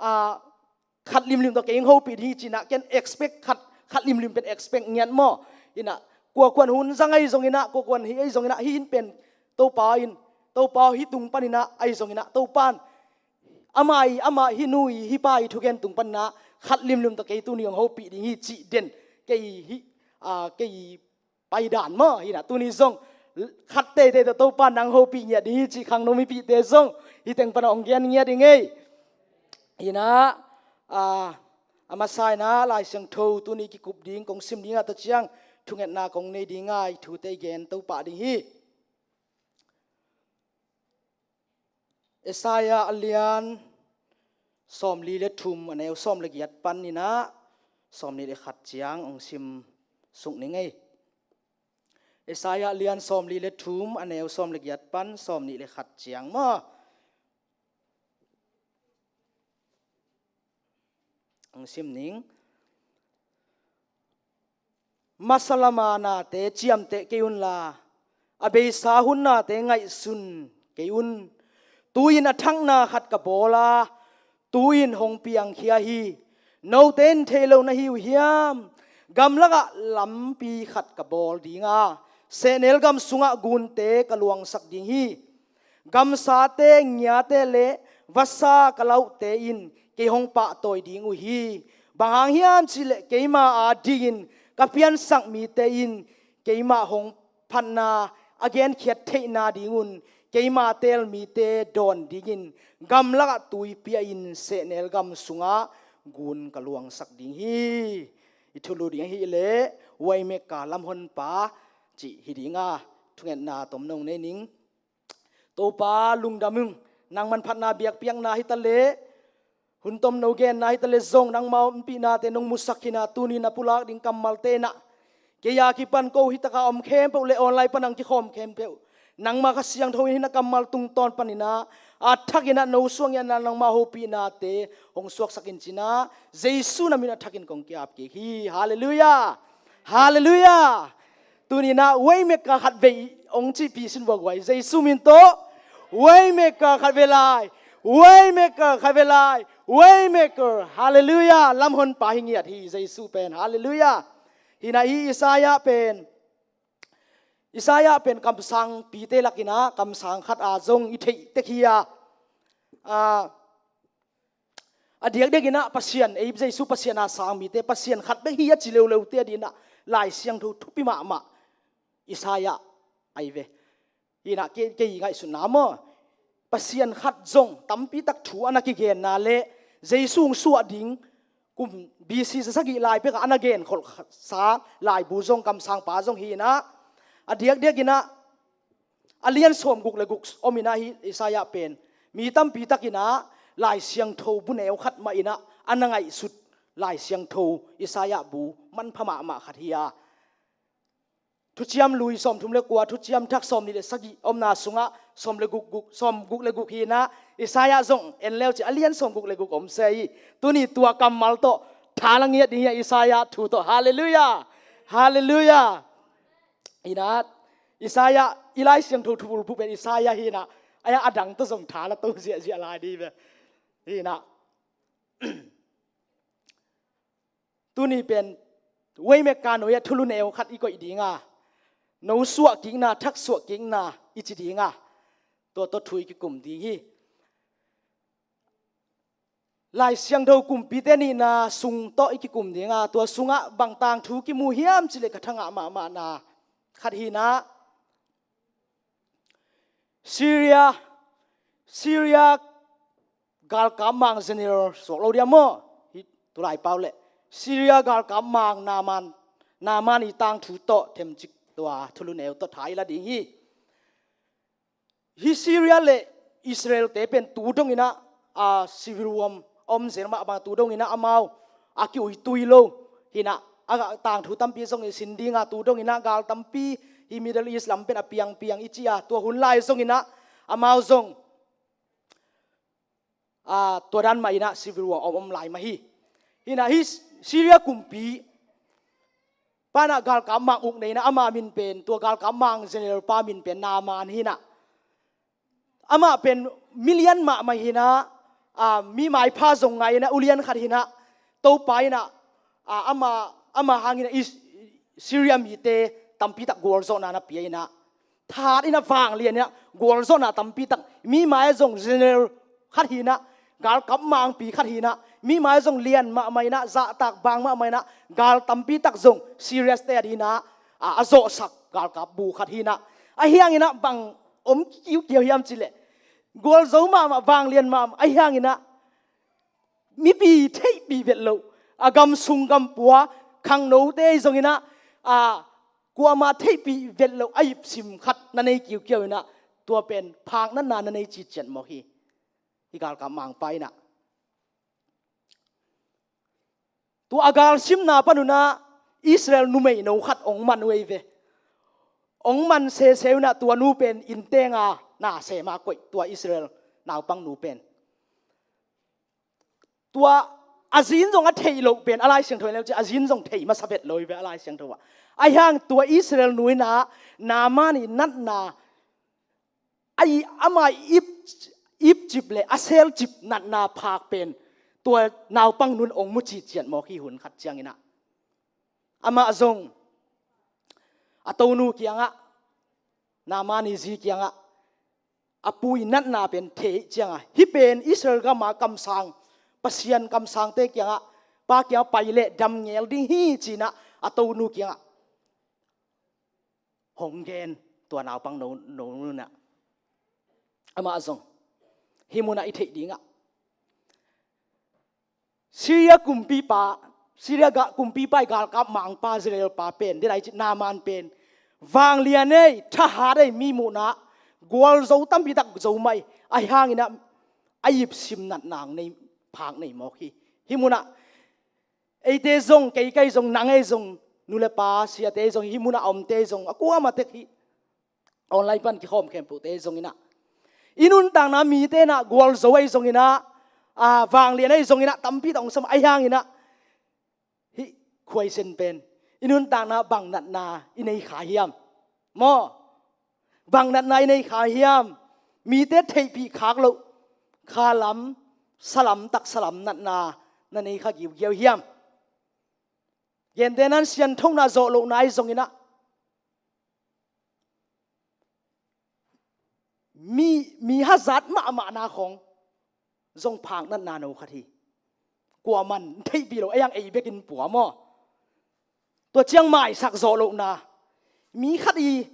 ah, khat limlim tawh kei hong hopih ding hi ci inah ken expect khat, khat limlim pen expect ngiat maw? Inah kua kuan hun zang ahi zong inah, kua kuan hih ahi zong inah, hih in pen Topa in, Topa hih tung pan inah ahi zong inah, Topa in amah i, amah hih nu i, hih pa i thugen tung pan inah khat limlim tawh kei tuni hong hopih ding hi cih den kei hih, ah, kei paidan maw? Hinah tuni zong khat teitei tawh Topa in hong hopih ngiat ding hi cih khangno mipihte zong hih teng pan ah hong gen ngiat ing ei. Hinah, ah, a masa inah Lai Siangtho tuni kikup ding kong sim ding a, tua ciang thungetna kong nei ding a, i thute i gen to pah ding hi. Isaiah a lian sawmli le thum, a neu sawm le giat pan inah sawmnih le khat ciang hong sim suk ning ei. Isaiah a lian sawmli le thum, a neu sawm le giat pan sawmnih le khat ciang maw? Hong sim ning. Masa lama nate ciamteh kei unla, a beisa hun nate ngaihsun kei un. Tu-in a thakna khat ka bawl a, tu-in hong piangkhia hi. Note in thei lo na hi uh hiam? Gamlakah lampi khat ka bawl ding a, sehnel gam sungah gunte ka luangsak ding hi. Gamsate, ngiate le vasa ka lauhte in kei hong pahtawi ding uh hi. Bang hang hiam cihleh keima adingin ka piansak mite in keimah hong phatna a genkhiat theihna dingun keima teel mite dawn dingin gamlakah tuipi a in sehnel gam sungah gun ka luangsak ding hi. I thulu ding ahih leh Waymaker lamhonpa cih hi ding a, thungetna tomno nei ning. Topa lungdam ung, nangman phatna biakpiakna hi ta leh, hun tomno genna hi ta leh zong nangma ompihnate nong musak hi na, tuni na pulak ding kammalte inah kei a kipan ko hi taka om khempeuh le online pan a hong kikhawm khempeuh nangma Kha Siangtho in hih na kammal tungtawn pan inah a thak inah no suang inah nangma hopihnate hong suaksak in ci inah Jesu na min a thakin kong ki-ap kik hi. Halleluiah. Halleluiah. Tuni inah Waymaker khat vei hong cihpih sin vua guai, Jesu min tawh. Waymaker khat vei lai. Waymaker, khavelai Waymaker. Halleluiah. Lamhonpa hi ngiat hi Jesu pen. Halleluiah. Hina hi Isaiah pen, Isaiah pen kamsangpite lakina kamsang khat a zong i theih tek hi a, a, a diakdiakinah Pasian, ei Jesu Pasian a sang mite Pasian khat bek hi a ci leuleute a dinah Lai Siangtho thupi mahmah Isaiah ahi ve. Hinah kei, kei ngaihsutna maw, Pasian khat zong tampitak thu a na kigenna le Jesu hong suah ding kum B C sagih lai pekah a na genkholhsa laibu zong kamsangpa zong hinah a diakdiakinah a lian sawmguk le guk ominah hi Isaiah pen mi tampitakinah Lai Siangtho bu neu khat mahinah a na ngaihsut Lai Siangtho Isaiah bu manpha mahmah khat hi a. Thuciam Lui sawmthum le kua, Thuciam Thak sawmnih le sagih omna sungah sawm le guk, guk, sawmguk le guk hinah Isaiah zong en leu ci a lian sawmguk le guk om se hi. Tuni tua kammal tawh tha la ngiat ding hi a, Isaiah thu tawh. Halleluiah. Halleluiah. Hinah Isaiah, i Lai Siangtho thubulphuh pen Isaiah hinah, a dang tawh zong tha la to ziahziah lai dih ve. Hinah tuni pen Waymaker nuai-ah thulu neu khat i koih dinga, no suah kikna, thak suah kikna i ci dinga, tua tawh thu i kikum ding hi. Lai Siangtho Kumpite nihna sung tawh i kikum dinga, tua sungah bang tangthu kimu hiam cileh ka thangah mahmahna khat hinah Syria, Syria galkap mang general suak lo dia maw? Hi tulai pau le Syria galkap mang Naaman, Naaman i tangthu tawh themcik tua thulu neu tawh tha i la ding hi. Hi Syria le Israel te pen tu donginah a civil war om zel mah bang tu donginah amau a ki-uitui lo hinah a tangthu tampi zong i sin dinga tu donginah gal tampi hi Middle East lam pen a piangpiang i ci a, tua hun lai zonginah amau zong a, tua dan mahinah civil war om om lai mah hi. Hinah hi Syria kumpi panah galkap mang uk neinah ama min pen, tua galkap mang general pa min pen Naaman hinah. Amah pen milian mahmah hinah, a, mi maipha zong ngai inah ulian khat hinah, Topa inah, a, ama, ama hang inah Is-, Syria mite tampitak gualzawhna na pia inah, thahat inah vanglian inah gualzawhna tampitak, mi mai-ah zong general khat hinah, galkap mangpi khat hinah, mi mai-ah zong lian mahmah inah, zahtak bang mahmah inah, gal tampitak zong Syria te a dinah, a, a zawhsak galkap bu khat hinah. Ahi hanginah bang om kiukiau hiam cileh, gualzo mahmah, vanglian mahmah ahi hanginah mipi theihpih vet loh, a, gam sung gam pua, khangnote ahi zonginah, a, kuama theihpih vet loh a ipsim khat na nei kiukiau inah, tua pen phaknatna na nei citciat mawk hi. Hi galkap mangpa inah, tua a galsimna panunah Israel numeino khat ong man uh ei ve. Ong man sese unah tua nu pen inntenga na sema koih, tua Israel naupang nu pen. Tua a zin zong a theih loh pen a Lai Siangtho in leu ci, a zin zong thei masa vet lo hi ve a Lai Siangtho ah. Ahi hang tua Israel nu inah Naaman i natna, a i, ama ip, ipcip le a selcip natna phak pen tua naupang nun ong mu citciat mawk hi hun khat cianginah. Amah zong a tonu kiangah, Naaman i zi kiangah a pu i natna pen thei cianga, hih pen Israel gama kamsang, Pasian kamsangte kiangah, pa kiangah pai leh dam ngel ding hi cinah a tonu kiangah hong gen tua naupang no, no nunah. Amah zong hih munah i theih dingah Syria kumpipa, Syria ga-, kumpipa i galkap mangpa Israel pa pen, dena i cih Naaman pen vanglian ei, thahat ei, mi muhnah gualzo tampitak zo mah ei, ahi hanginah a ipsim natna nei, phak nei mawk hi. Hih munah eite zong, kei kei zong, nang ei zong, nu le pa siate zong, hih munah a omte zong a kuamah tek hi. Online pan kikhawm khempeuhte zonginah, i nuntakna mite inah gualzo ahi zonginah, a, vanglian ahi zonginah tampitak ong sam ahi hanginah, hih khuaisen pen i nuntakna bang natna i nei kha hiam? Maw? Bang natna i nei kha hiam? Mite theihpih khak loh, khalam, salam, taksalam natna na nei kha giugiau hiam? Gentehna in sianthona zawh lohna ahi zongin ah, mi, mi hazat mahmahna khawng zong phaknatna no khat hi. Kuaman theihpih lo, ei ang ei bekin pua maw? Tua ciang maisak zawh lohna, mi khat i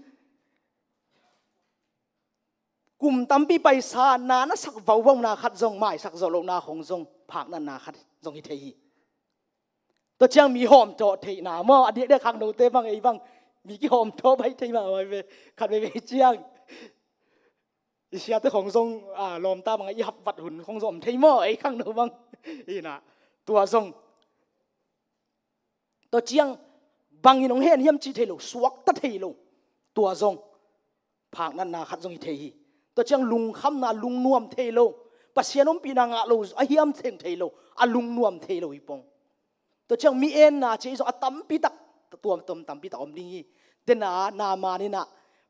kum tampi paisa na na sak vauvauna khat zong, maisak zawh lohna khawng zong phaknatna khat zong hi thei hi. Tua ciang mi hawmthawh theihna maw, a diakdiak khangnote bang, ei bang mi kihawmthawh bai thei mahmah ve. Khat veivei ciang i siate khawng zong, a, lawmta bangah i hapvat hun khawng zong om thei maw, ei khangno bang. Inah tua zong, tua ciang bangin hong hen hiam cih thei lo, suakta thei lo. Tua zong phaknatna khat zong hi thei hi. Tua ciang lungkhamna, lungnuam thei lo, Pasian ompihna ngah lo, a hiam theng thei lo, a lungnuam thei lo hi pong. Tua ciang mi enna cih zong a tampitak, tuam tuam tampitak om ding hi. Tena Naaman inah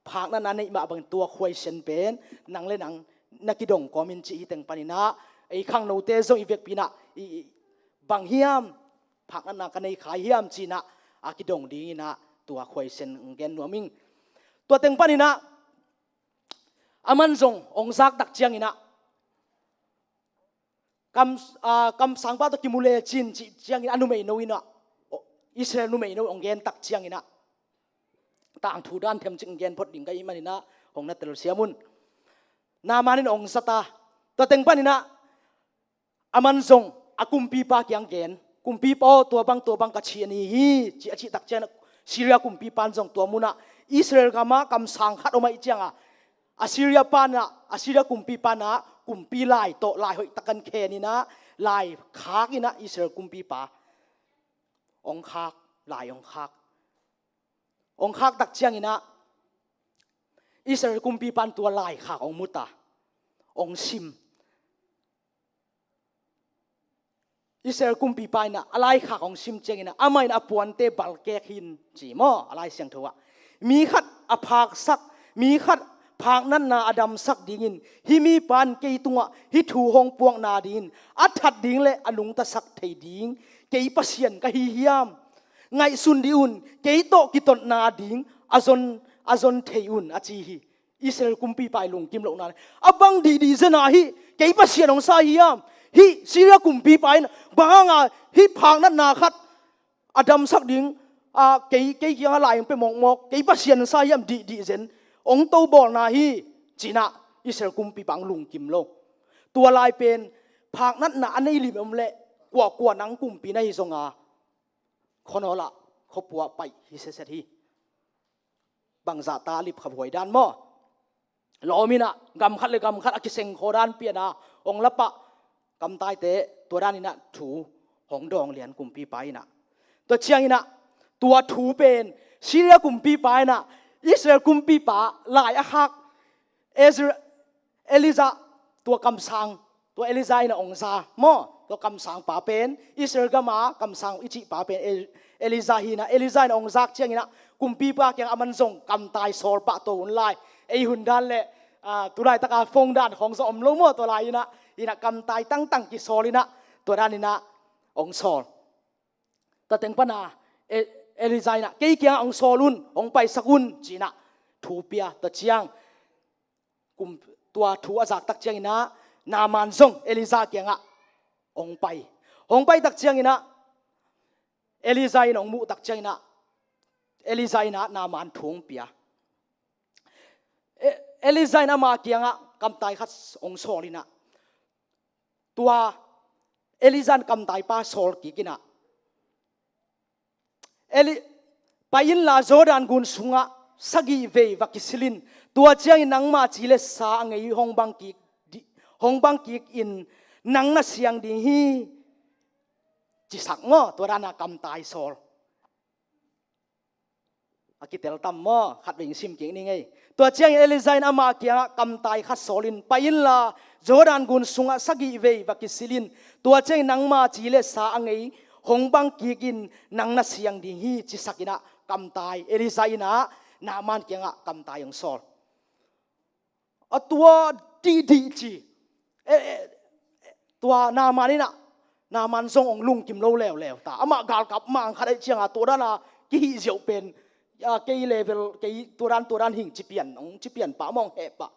phaknatna neih mah bangin tua khuaisian pen nang le nang na kidong kawmin cih hi teng paninah, ei khangnote zong i vekpi inah, i, i, bang hiam, phaknatna ka nei khai hiam cinah a kidong dinginah tua khuaisian gen nuam ing. Tua teng paninah aman zong hong zak tak cianginah, kam, a, kamsangpa tawh kimu lecin cih ciangin a numeino inah, Israel numeino hong gen tak cianginah, tangthu dan themcik hong gen phot ding ka hih maninah hong na telsiam un. Naaman in hong zata, tua teng paninah aman zong a kumpipa kiang gen, kumpipa aw, tua bang tua bang ka cih a ni hi, ci a cih tak ciang Syria kumpipa in zong tua munah Israel gamah kamsang khat om ahih cianga, Assyria panah, Assyria kumpipa inah kumpi lai tawh lai hoih takin khen inah, lai khak inah Israel kumpipa hong khak, lai hong khak. Hong khak tak cianginah Israel kumpipa in tua lai khak hong muta, hong sim. Israel kumpipa inah a lai khak hong sim cianginah amah in a puante balkek hi in ci maw, a Lai Siangtho ah. Mi khat a phaksak, mi khat phaknatna a damsak dingin hih mipa in kei tungah hih thu hong puakna dingin a that ding le a nungtasak thei ding kei Pasian ka hi hiam? Ngaihsun dih un, kei tawh kitotna ding a zon, a zon thei un, a ci hi. Israel kumpipa i lungkim lohna le a bang dihdih zen a, hih kei Pasian hong sa hiam? Hih Syria kumpipa in bang hanga hih phaknatna khat a damsak ding, a, kei, kei kiangah lai hong pia mawkmawk, kei Pasian hong sa hiam, dihdih zen hong tobawlna hi, cinah Israel kumpipa hong lungkim lo. Tua lai pen phaknatna a nei limlim leh kuakua nang kumpi na hi zonga khuanawl ah khuapua paih hi setset hi. Bangzahta a lipkhaphuai dan maw? Lawm inah gam khat le gam khat a kisengkhaw dan pianah hong lapah, kamtaite tua dan inah thu hong dawng lian kumpipa inah. Tua cianginah tua thu pen Syria kumpipa inah Israel kumpipa lai a khak Ezra, Elijah, tua kamsang, tua Elijah inah hong za maw? Tua kamsangpa pen, Israel gama kamsang i cihpa pen El-, Elijah hi inah, Elijah inah hong zak cianginah kumpipa kiangah aman zong kamtai sawl pah to un lai. Ei hun dan le, a, tu laitaka phone dan khawng zong om lo maw, tua lai inah, inah kamtai tangtang kisawl inah, tua dan inah hong sawl. Tua teng pana, E-, Elijah inah kei kiangah hong sawl un, hong paisak un, cinah thu pia. Tua ciang kum, tua thu a zak tak cianginah Naaman zong Elijah kiangah hong pai. Hong pai tak cianginah Elijah in hong muh tak cianginah Elijah inah Naaman thu hong pia. E-, Elijah in ama kiangah kamtai khat hong sawl inah, tua Elijah in kamtaipa sawl kik inah, Eli-, pai inla Jordan gun sungah sagih vei va kisil in, tua ciangin nangma ci le sa a ngei hong bang kik di-, hong bang kik in nang na siang ding hi, cisak maw? Tua dana kamtai sawl. A kitel tam maw? Khat vei sim kik ning ei. Tua ciangin Elijah in ama kiangah kamtai khat sawl in, pai inla Jordan gun sungah sagih vei va kisil in, tua ciangin nangma ci le sa a ngei hong bang kik in nang na siang ding hi, cisak inah kamtai, Elijah inah Naaman kiangah kamtai hong sawl. A tua dihdih ci. E, e, tua Naaman in ah, Naaman zong hong lungkim lo leuleu ta. Amah galkap mang khat ahih ciangin tua dan a kihih ziau pen, a, kei level, kei tua dan, tua dan hing ci pian, hong ci pian pah mah, hong heh pah.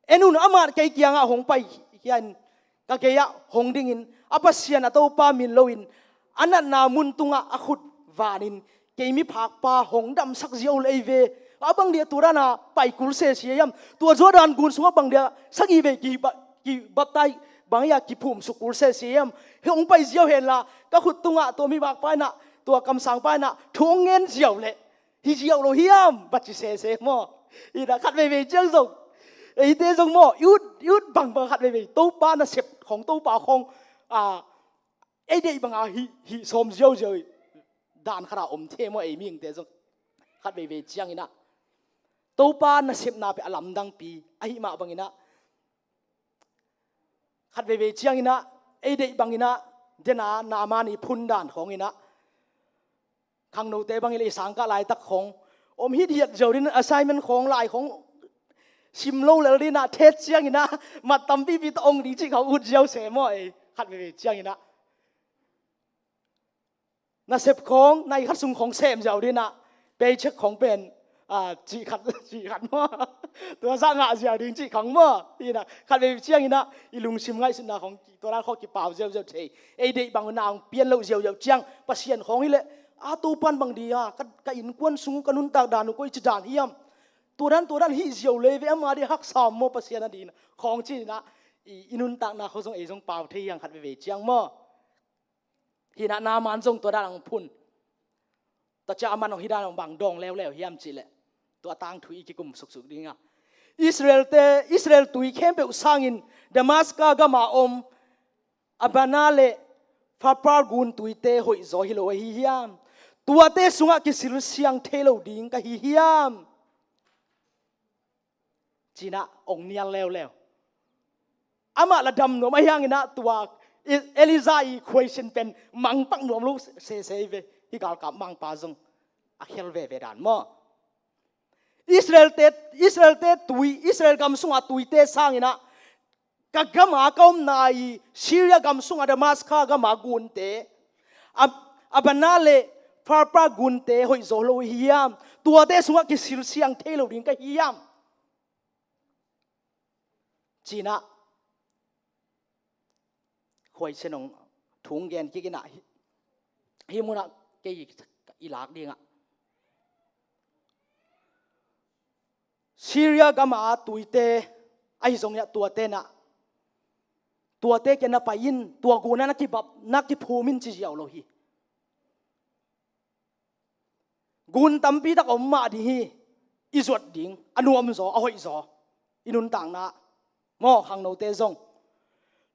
En un, amah kei kiangah hong pai hi-in, ka gei-ah hong dingin, a Pasian a Topa min loin, a natna mun tungah a khut vanin, kei miphakpa hong damsak ziau lei ve. A bang dia tua dan a pai kul sese hiam? Tua Jordan gun sungah bang dia sagih vei kiba-, kibaptai, bang hia kiphumsuk kul sese hiam? Hih hong pai ziau hen la, ka khut tungah tua miphakpa in ah, tua kamsangpa in ah thu hong ngen ziau leh hi ziau lo hiam, va ci sese maw? Hi na, khat veivei ciang zong, eite zong maw, i ut, i ut bangbang khat veivei Topa nasep khong, Topa khong, a, ei deih banga hih, hih sawm ziauziau dan khat a om thei maw, ei mihingte zong. Khat veivei ciangin ah Topa nasepna pen a lamdangpi ahih mah bangin ah, khat veivei ciangin ah, ei deih bangin ah, den a Naaman i phun dan khawngin ah, khangnote bangin leh i sangkah laitak khawng om hithiat ziau ding, assignment khawng, lai khawng sim lo lel ding ah, thet ciangin ah mat tampipi tawh ong ding cih khawng ut ziau se maw, ei khat veivei ciangin ah. Nasep khawng, nai khat sung khawng sem ziau ding ah, paycheck khawng pen, a, cih khat, cih khat maw? Tua zah ngah ziau ding cih khawng maw? Hi na, khat veivei ciangin ah i lungsim ngaihsutna khawng, tua dan khawng kipau ziauziau thei. Ei deih bang na hong pian loh ziauziau ciang, Pasian khawng hi leh, a, Topan bang dia ka, ka innkuan sung, ka nuntak dan uh koici dan hiam? Tua dan, tua dan hih ziau lei ve, ama dia haksa maw, Pasian a ding khawng ci-in ah, i, i nuntakna khawng zong ei zong pau thei hi hang khat veivei ciang maw? Hi na, Naaman zong tua dan hong phun. Tua ciang aman hong hih dan hong bang dawng leuleu hiam cih leh, tua tangthu i kikum suksuk ding a, Israelte, Israel tui khempeuh sangin Damaska gama om Abana le Pharpar gun tuite hoihzaw hi lo ahi hiam? Tuate sungah kisilsiang thei lo ding ka hi hiam? Ci-in ah ong nial leuleu. Amah la dam nuam ahi hangin ah tua E-, Elijah i khuaisin pen mangpak nuam lo sese hi ve. Hih galkap mangpa zong a khel veve dan maw? Israelte, Israelte tui, Israel gam sunga tuite sangin ah ka gama ka omna i Syria gam sunga Damaska gama gunte, Ab-, Abana le Pharpar gunte hoihzaw lo hi hiam? Tuate sungah kisilsiang thei lo ding ka hi hiam? Ci-in ah khuaisen hong thung gen kik in ah, hih, hih munah kei i lak ding ah, Syria gama tuite ahi zongin ah tuate in ah, tuate kiang na pai in, tua gun ah na kibap, na kiphum in ci ziau lo hi. Gun tampi tak om mah ding hi. I zuat ding, a nuamzaw, a hoihzaw, i nuntakna maw, khangnote zong.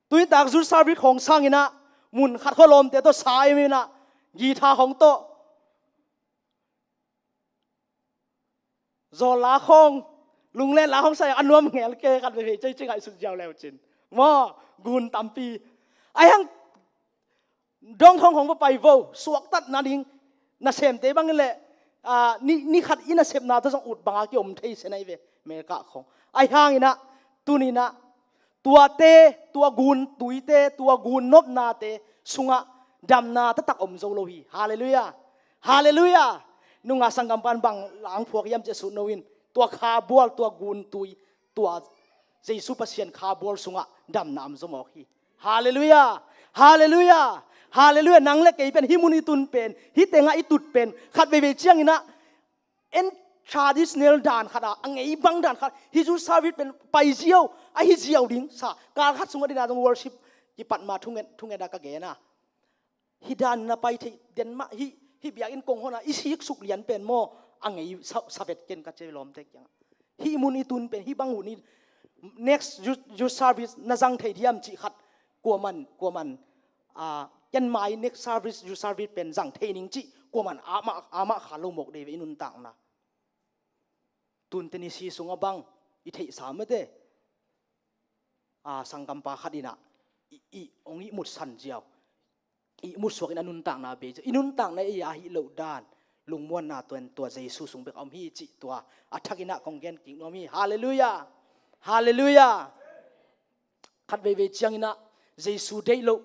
Tuitak youth service khawng sangin ah, mun khat khua lawmte tawh sa im in ah, guitar khawng tawh, zawl la khawng, lunglen la khawng sa, a nuam ngel kei, khat veivei ciang ci ngaihsut ziau leu cin maw, gun tampi. Ahi hang dong thong hong va pai vo, suaktat nading nasemte bangin leh, ah, ni, ni khat i nasepna tawh zong ut banga kiom thei se na hi ve, America khawng. Ahi hangin ah, tuni-in ah, tuate, tua gun tuite, tua gun nopnate sungah damna taktak om zo lo hi. Halleluiah. Halleluiah. Nunga sanggampa in bang la hong phuak hiam ci-a sut no in, tua kha bual, tua gun tui, tua Jesu Pasian kha bual sungah damna om zo mawk hi. Halleluiah. Halleluiah. Halleluiah. Nang le kei pen, hih mun i tun pen, hih tengah i tut pen, khat veivei ciangin ah, en traditional dan khat ah, a ngei bang dan khat, hih youth service pen pai ziau, ahi ziau ding sa, kal khat sungah ding a zong worship kipat ma thungen, thungen a ka gen a. Hih dan na pai thei den mah, hih, hih biakinn kong hon a i sik suk lian pen maw, a ngei sa, sa vet ken ka ci lawmte kiangah. Hih mun i tun pen, hih bang hun i next youth, youth service na zang thei diam cih khat, kuaman, kuaman, ah, ken mai next service, youth service pen zang thei ning cih, kuaman amah, amah kha lo mawk dei ve i nuntakna. Tun Tennessee sungah bang, i theihsa mate, ah, sanggampa khat in ah, i, i, hong ihmut san ziau. I ihmut suak in a nuntakna bei ziau. I nuntakna ei a hih loh dan, lungmuanna tuan tua Jesu sung bek a om hi cih tua a thak in ah kong gen kik nuam hi. Halleluiah. Halleluiah. Khat veivei ciangin ah, Jesu deih loh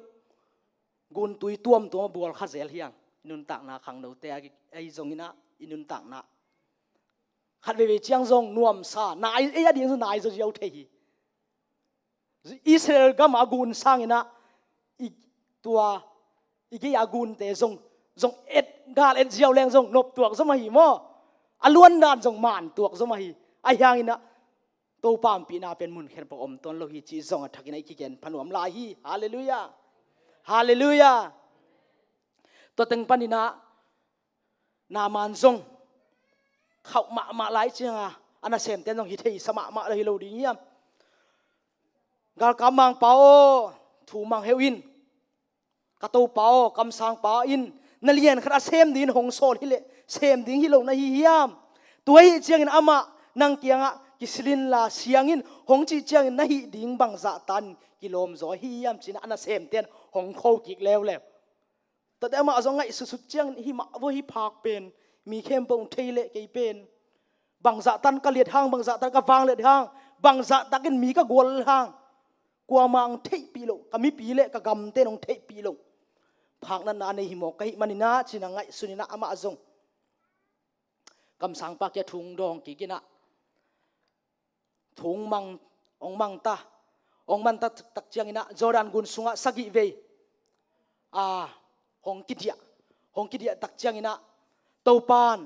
guntui tuamtuam a bual kha zel hiang. I nuntakna khangnote a, ahi zongin ah i nuntakna khat veivei ciang zong nuamsa, nai, ei a ding zong nai zaw ziau thei hi. Israel gam a gun sangin ah i, tua i gei a gunte zong, zong et, gal et ziau leng zong nop tuak zaw mah hi maw. A luandan zong man tuak zaw mah hi. Ahi hangin ah Topa ompihna pen mun khempeuh om tuan lo hi cih zong a thakin ah i kigen pha nuam lai hi. Halleluiah. Halleluiah. Tua teng panin ah Naaman zong khauh mahmah lai cianga a nasemten zong hi thei sa mahmah lo hi lo ding hiam? Galkap mangpa aw, thu mang heuh in. Ka topa aw, kamsangpa in na lian khat a sem dingin hong sawl hileh sem ding hi lo na hi hiam? Tua ahih ciangin amah nang kiangah kisilh inla siang in, hong cih ciangin na hih ding bangzah tan kilawm zaw ahi hiam? Ci-in a nasemten hong kho kik leuleu. Tate amah zong ngaihsutsut ciangin hi mah vaw hi phak pen, mi khempeuh hong thei leh kei pen bangzah tan ka liat hang, bangzah tan ka vangliat hang, bangzah takin mi ka gual hang, kuamah hong theihpih loh, ka mipi le ka gamte in hong theihpih loh phaknatna a nei hi mawk ka hih manin ah ci-in a ngaihsun in ah amah zong kamsangpa kiang thu hong dawng kik in ah thu hong mang, hong mang ta, hong mang ta tak ciangin ah Jordan gun sungah sagih vei a hong kidiah, hong kidiah tak ciangin ah Topan,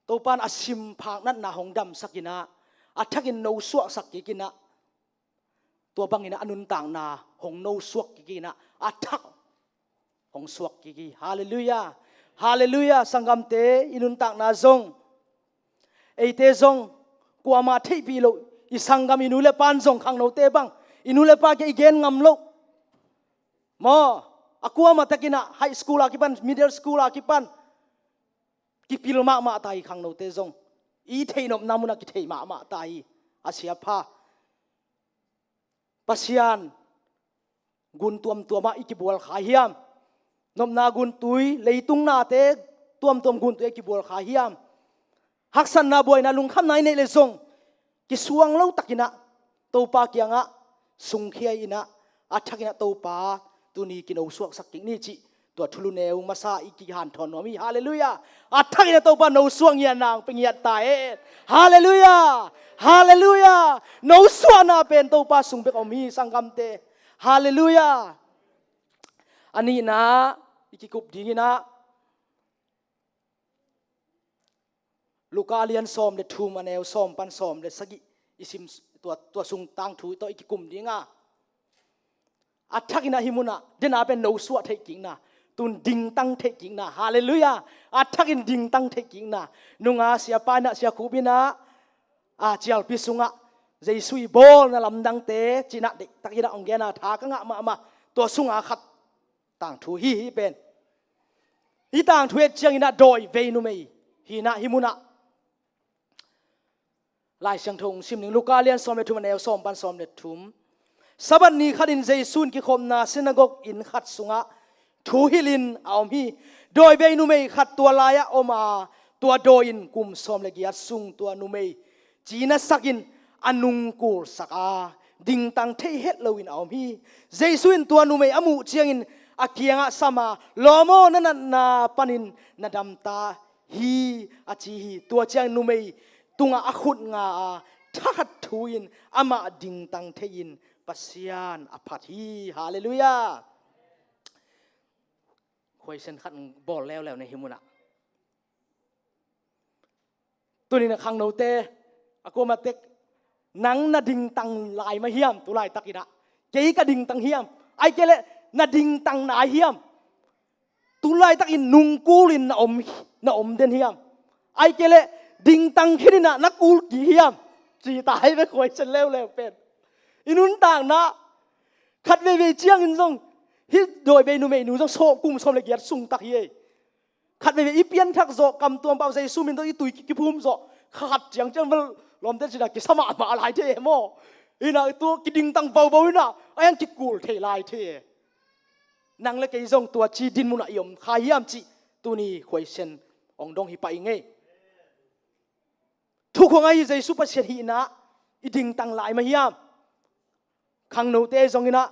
Topan a sim phaknatna hong damsak in ah a thakin nosuahsak kik in ah tua bangin ah a nuntakna hong nosuak kik in ah a thak hong suak kik hi. Halleluiah. Halleluiah. Sanggamte, i nuntakna zong, eite zong kuamah theihpih loh, i sanggam i nu le pan zong khangnote bang i nu le pa kiang i gen ngam loh maw. A kuamah takin ah high school a kipan, middle school a kipan kipil mahmah ta hi khangnote zong. I theih nopna munah kithei mahmah ta hi. A siapha, Pasian gun tuamtuamah i kibual kha hiam? Nopna guntui, leitung nate tuamtuam guntui a kibual kha hiam? Haksatna, buaina, lungkhamna i neih le zong kisuang lo takin ah Topa kiangah sungkhia in ah a thakin ah Topa tuni kinosuaksak kik ni cih tua thulu neu masa i kihanthawn nuam hi. Halleluiah. A thakin ah Topa nosuak ngiat nang pe ngiat ta hen. Halleluiah. Halleluiah. Nosuahna pen Topa sung bek om hi sanggamte. Halleluiah. A nihna i kikup dingin ah Luka a lian sawm le thum a neu sawm pan sawm le sagih i sim, tua, tua sung tangthu tawh i kikum ding a, a thakin ah hih munah dena pen nosuah theih kikna, tun dingtang theih kikna. Halleluiah. A thakin dingtang theih kikna. Nunga siapa in ah, siakhup in ah, a cialpi sungah Jesu i bawlna lamdangte ci-in ah deihtakin ah hong gen a, tha ka ngah mahmah. Tua sunga khat tangthu hi, hih pen. Hih tangthu et ciangin ah dawivei numei hi in ah hih munah Lai Siangtho hong sim ning. Luka lian sawm le thum a neu sawm pan sawm le thum. Sabbath ni khatin Jesu in kikhopna sinagog inn khat sungah thu hilhin a om hi. Dawivei numei khat tua lai-ah om a, tua dawi in kum sawm le giat sung tua numei cina sakin a nungkulsak a, dingtang thei het loin a om hi. Jesu in tua numei a muh ciangin a kiangah sam a, "Lawm aw, na natna panin na dam ta hi," a ci hi. Tua ciang numei tungah a khut nga a, thakhat thu-in amah dingtang thei-in Pasian a phat hi. Halleluiah. Khuaisen khat bawl leuleu na hih munah. Tuni-in a khangnote, a kuamah tek, nang na dingtang lai mah hiam tu laitakin ah? Kei ka dingtang hiam? Ahih kei leh na dingtang nai hiam? Tu laitakin nungkulin na om, na om den hiam? Ahih kei leh dingtang khin in ah na kul kik hiam? Ci ta hi ve, khuaisen leuleu pen. I nuntakna khat veivei ciangin zong, hih dawivei numeinu zong sawm, kum sawm le giat sung tak hi ei. Khat veivei i pianthak zawh, kam tuampau Jesu min tawh i tui ki, kiphum zawh, khat ciang ciang vel lawmte cina kisa mahmah lai thei e maw? Ina tua kidingtang vauvau ina a hiang kikul thei lai thei e. Nang le kei zong tua ci din munah i om kha hiam cih tuni khuaisen hong dong hi pah ing ei. Thukhua ngah hi, Jesu Pasian hihna i dingtang lai mah hiam? Khangnote zong inah,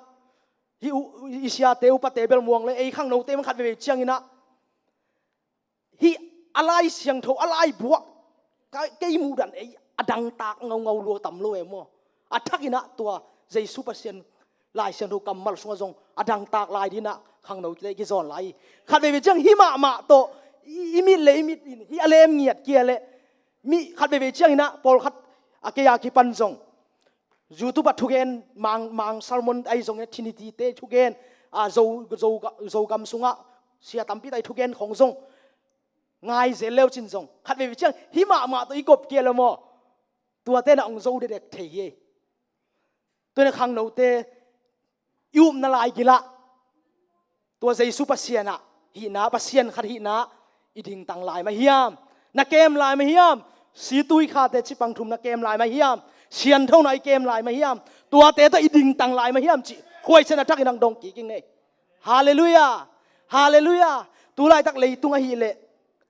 hih u-, i siate upate bel muang le, ei khangnote mah khat veivei ciang inah, hih a Lai Siangtho, a laibuak, ka, kei muhdan ei a dangtak ngaungau lua tam lo e maw. A thak inah tua Jesu Pasian Lai Siangtho kammal sungah zong a dangtak lai dinah khangnote kizawn lai hi. Khat veivei ciang hih mahmah tawh i, i mit le i mit in hih a lem ngiat kia le, mi khat veivei ciang inah pawlkhat a kei a kipan zong YouTube ah thugen, Mang, Mang sermon ahi zongin Trinity te thugen, a, Zo, Zo, Zogam sungah sia tampi tak i thugen khong zong ngai zel leu cin zong khat veivei ciang hih mahmah tawh i kop kia le maw. Tuate na ong zo dedek thei hi. Tua inah khangnote i upna lai gil ah tua Jesu Pasian ah hihna, Pasian khat hihna i dingtang lai mah hiam? Na kem lai mah hiam? Situi khate cipang thum na kem lai mah hiam? Sianthona i kem lai mah hiam? Tuate tawh i dingtang lai mah hiam cih khuaisian a thak inah dong kik ing nei. Halleluiah. Halleluiah. Tu laitak leitung ahih leh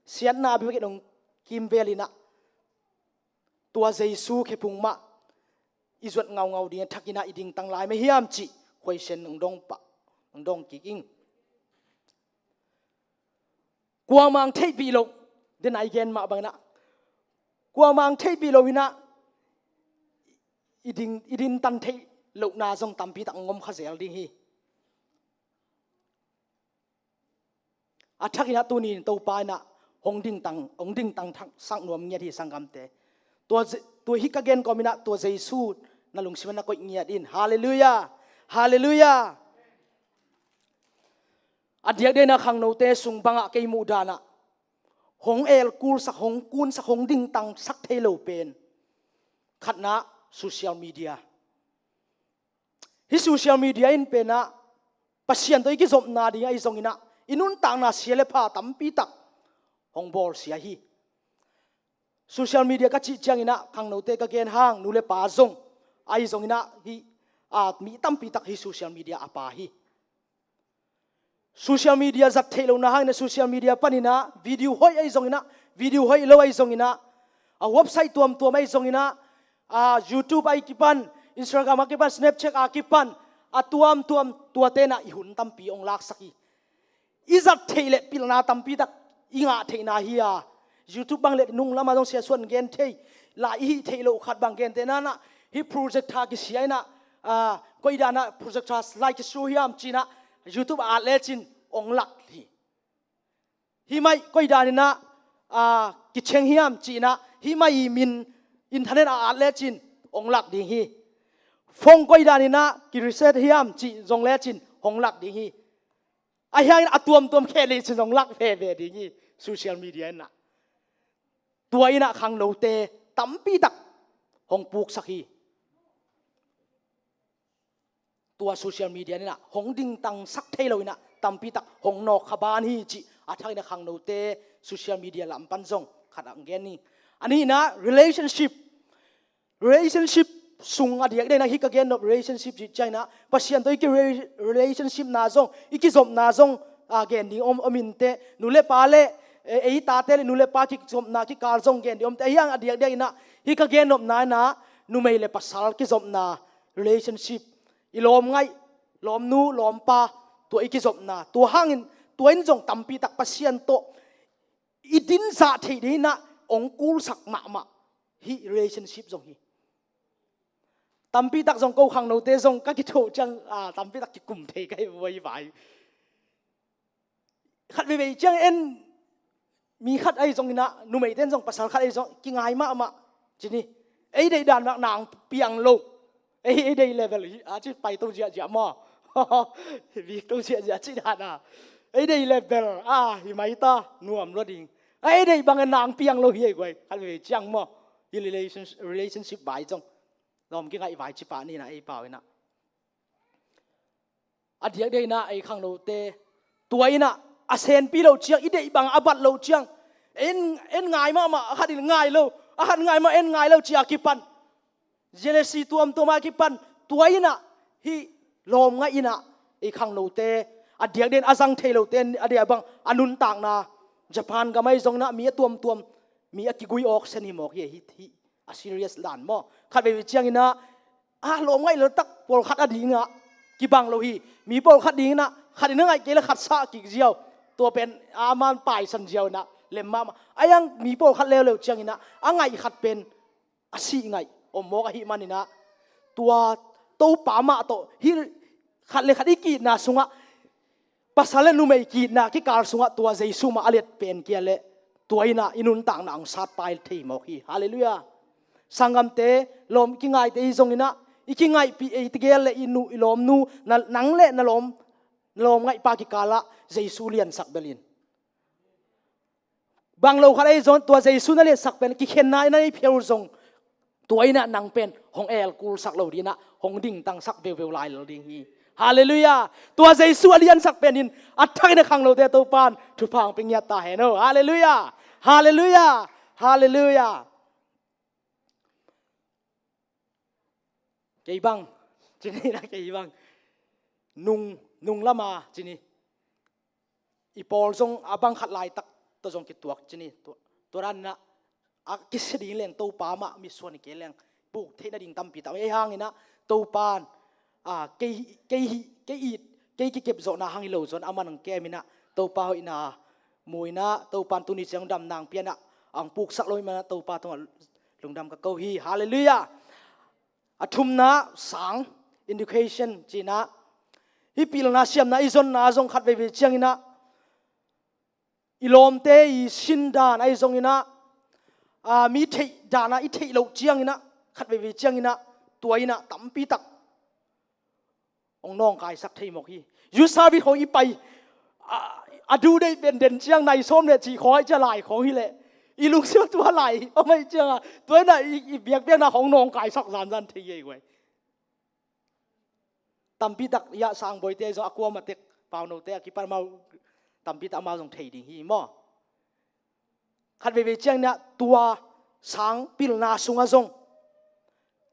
siatna biakinn ong kimvel inah tua Jesu khephung mah i zuat ngaungau ding a thak inah i dingtang lai mah hiam cih khuaisian ong dong pah, ong dong kik ing. Kuamang theihpih loh, den a i gen mah bang inah kuamang theihpih loh inah i ding, i dingtan theih lohna zong tampi tak ong om kha zel ding hi. A thak inah tuni in Topa inah hong dingtang, hong dingtang thak sak nuam ngiat hi sanggamte. Tua Je-, tua hih ka gen kawm inah tua Jesu na lungsim ah na koih ngiat in. Halleluiah. Halleluiah. A diakdiak inah khangnote sung bangah kei muhdan ah hong elkulsak, hong kunsak, hong dingtangsak thei lo pen khatna social media. Hih social media in pen ah Pasian tawh i kizopna ding ahi zong inah i nuntakna sia le pha tampi tak hong bawlsia hi. Social media ka cih ciang inah khangnote ka gen hang, nu le pa zong ahi zong inah hih, a, mi tampi tak hih social media a pha hi. Social media zat theih lohna hang inah social media pan inah video hoih ahi zong inah, video hoih lo ahi zong inah, a, website tuamtuam ahi zong inah, a, YouTube a kipan, Instagram a kipan, Snapchat a kipan, a tuamtuam tuate inah i hun tampi ong laksak hi. I zat theih le pilna tampi tak i ngah theihna hi a, YouTube bang le nung lamah zong siasuan gen thei, lai i hih theih loh khat bang gentehna inah hih projector kisia inah, a, koi dan ah projector slide kisu hiam ci inah YouTube a at lecin ong lak hi. Hih mic koi dan inah, a, kicheng hiam ci inah hih mic i min internet a at lecin ong lak ding hi. Phone koi dan inah ki-reset hiam cih zong lecin hong lak ding hi. Ahi hangin a tuamtuam khel lecin zong lak veve ding hi social media inah. Tua inah khangnote tampi tak hong puksak hi. Tua social media inah hong dingtangsak thei lo inah tampi tak hong nawk kha ban hi cih a thak inah khangnote social media lam pan zong khat ah gen ni. A nihna relationship. Relationship sung a diakdiak inah hih ka gen nop relationship cih ciang inah Pasian tawh i ki re-, relationship na zong, i kizopna zong, a, gen ding om, om inteh, nu le pa le, e, ei tate le nu le pa kizopna kikal zong gen ding om inteh. Ahi hang a diakdiak inah hih ka gen nopna inah numei le pasal kizopna relationship, i lawmngaih, lawmnu lawmpa, tua i kizopna, tua hangin tua in zong tampi tak Pasian tawh i din zah theih ding inah ong kulsak mahmah hih relationship zong hi. Tampi tak zong ko khangnote zong ka kithoh ciang, a, tampi tak kikum thei ka hi vai. Khat veivei ciang en mi khat ahi zong inah, numeite in zong pasal khat ahi zong kingai mahmah ci ni. Ei deih dan bek nang piang lo. Ei, ei deih level hi a ci, paito ziahziah maw. Vik to ziahziah ci dan a. Ei deih level a hi mai ta nuam lua ding. Ei deih bangin nang piang lo hi ei guai. Khat veivei ciang maw. Hih relations-, relationship vai zong lawm kingaih vai ci pah ni inah ei pau inah. A diakdiak inah ei khangnote tua inah a senpi loh ciang, i deih bang a bat loh ciang, en, en ngai mahmah, a khat in ngai lo, a khat ngai mah en ngai lo ci a kipan, jealousy tuamtuam a kipan, tua inah hih lawmngaih inah ei khangnote a diakdiak in a zang thei lote a diak bang a nuntakna Japan gam ahi zong inah mi a tuamtuam, mi a kigui awk sen hi mawk hi, hi, hi a serious dan maw. Khat veivei ciang inah A lawm ngaih leltak pawlkhat a dingah kibang lo hi. Mi pawlkhat dinginah khat in a ngaih kei le khat sah kik ziau. Tua pen a man paisan ziau inah lem mahmah. A yang mi pawlkhat leuleu cianginah a ngaih khat pen a sih ngaih om mawk ahih maninah tua Topa mah tawh hi. Khat le khat i ki-itna sungah pasal le numei ki-itna kikal sungah tua Jesu mah a liat pen kia leh tua inah i nuntakna hong satpai thei mawk hi. Halleluiah. Sanggamte, lawm kingaite hi zonginah i kingaihpih ei tegel le i nu, i lawmnu, na, nang le na lawm, na lawm ngaihpa kikalah Jesu liansak belin. Bang lo khat ahi zong tua Jesu na liansak pen kikhenna na nei phial zong tua inah nang pen hong elkulsak lo dinah hong dingtangsak veuveu lai lo ding hi. Halleluiah. Tua Jesu a liansak penin a thakin a khanglote Topan thupha hong pia ngiat ta hen o. Halleluiah. Halleluiah. Halleluiah. Kei bang cini na kei bang nung, nung lama cini i pawl zong a bang khat laitak tawh zong kituak cini. Tua, tua ranah a kisia ding leng Topa mah mitsuan i kei leng puk theih nading tampi tak ei hanginah Topan, a, kei, kei, kei it, kei kikep zawhna hang hi lo zon a man ang keminah Topa hoihna muinah Topan tuni ciang damnang pianah ang puksak lo i manah Topa tungah lungdam ka ko hi. Halleluiah. A thumna sang, education cinah hih pilna siamna i zonna zong khat veivei cianginah i lawmte i sindan ahi zonginah, a, mi theih dana i theih loh cianginah khat veivei cianginah tua inah tampitak hong nawngkaisak thei mawk hi. Youth service hong i pai, a, a due date pen den ciang nai sawm le cih khawng aih cia lai khawng hileh i lungsim tua lai om aih cianga tua inah i, i biakpiakna hong nawngkaisak zanzan thei ei guai. Tampitak iah sangbawite zong a kuamatek paunote a kipan amau tampitak amau zong thei ding hi maw? Khat veivei cianginah tua sang pilna sungah zong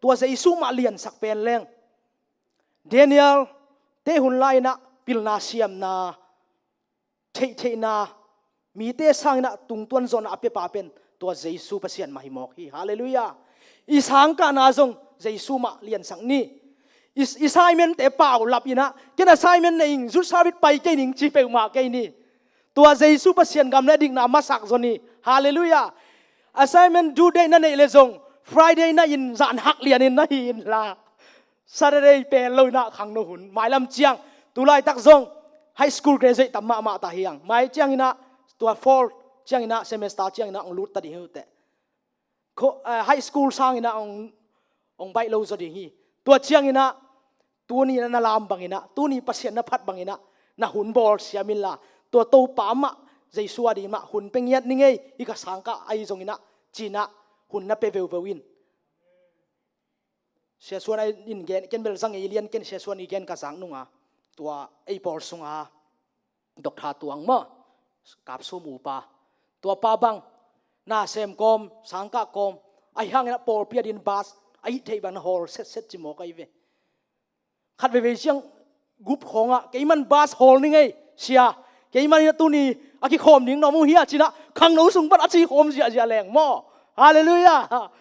tua Jesu mah liansak pen leng Daniel te hun lai-inah pilna siamna theihtheihna mite sanginah tungtuan zawhna a piapa pen tua Jesu Pasian mah hi mawk hi. Halleluiah. I sangkahna zong Jesu mah liansak ni. I, i assignment-te paulap inah ken assignment nei ing, youth service pai kei ning ci peuhmah kei ni. Tua Jesu Pasian gam le dikna masak zaw ni. Halleluiah. Assignment due date na neih le zong Friday na in zan hak lianin na hi inla Saturday pel lo inah khangno hun mailam ciang tulaitak zong high school graduate tam mahmah ta hiang mai cianginah tua fall cianginah semester cianginah hong lut ta ding hi uh teh. High school sanginah hong, hong baih lo zaw ding hi. Tua cianginah tuni na lam banginah tuni Pasian na phat banginah na hun bawl siam inla tua Topa mah Jesu a ding mah hun pia ngiat ni ngei. Hih ka sangkah ahi zonginah cinah hun na pia veuveu in. Siasuan in gen ken bel zang ei lian ken Siasuan i gen ka zak nunga tua ei pawl sunga Doctor Tuang maw, Kapsum upa, tua pa bang na sem kawm, sangkah kawm ahi hanginah pawlpi a din bas a hih theih bang na hawl setset ci mawk ahi ve. Khat veivei ciang gup khawngah keiman bas hawl ni ngei sia, keiman inah tuni a kikhawm ding na om uh hia cinah khangno sung pan a ci khawm ziahziah leng maw. Halleluiah.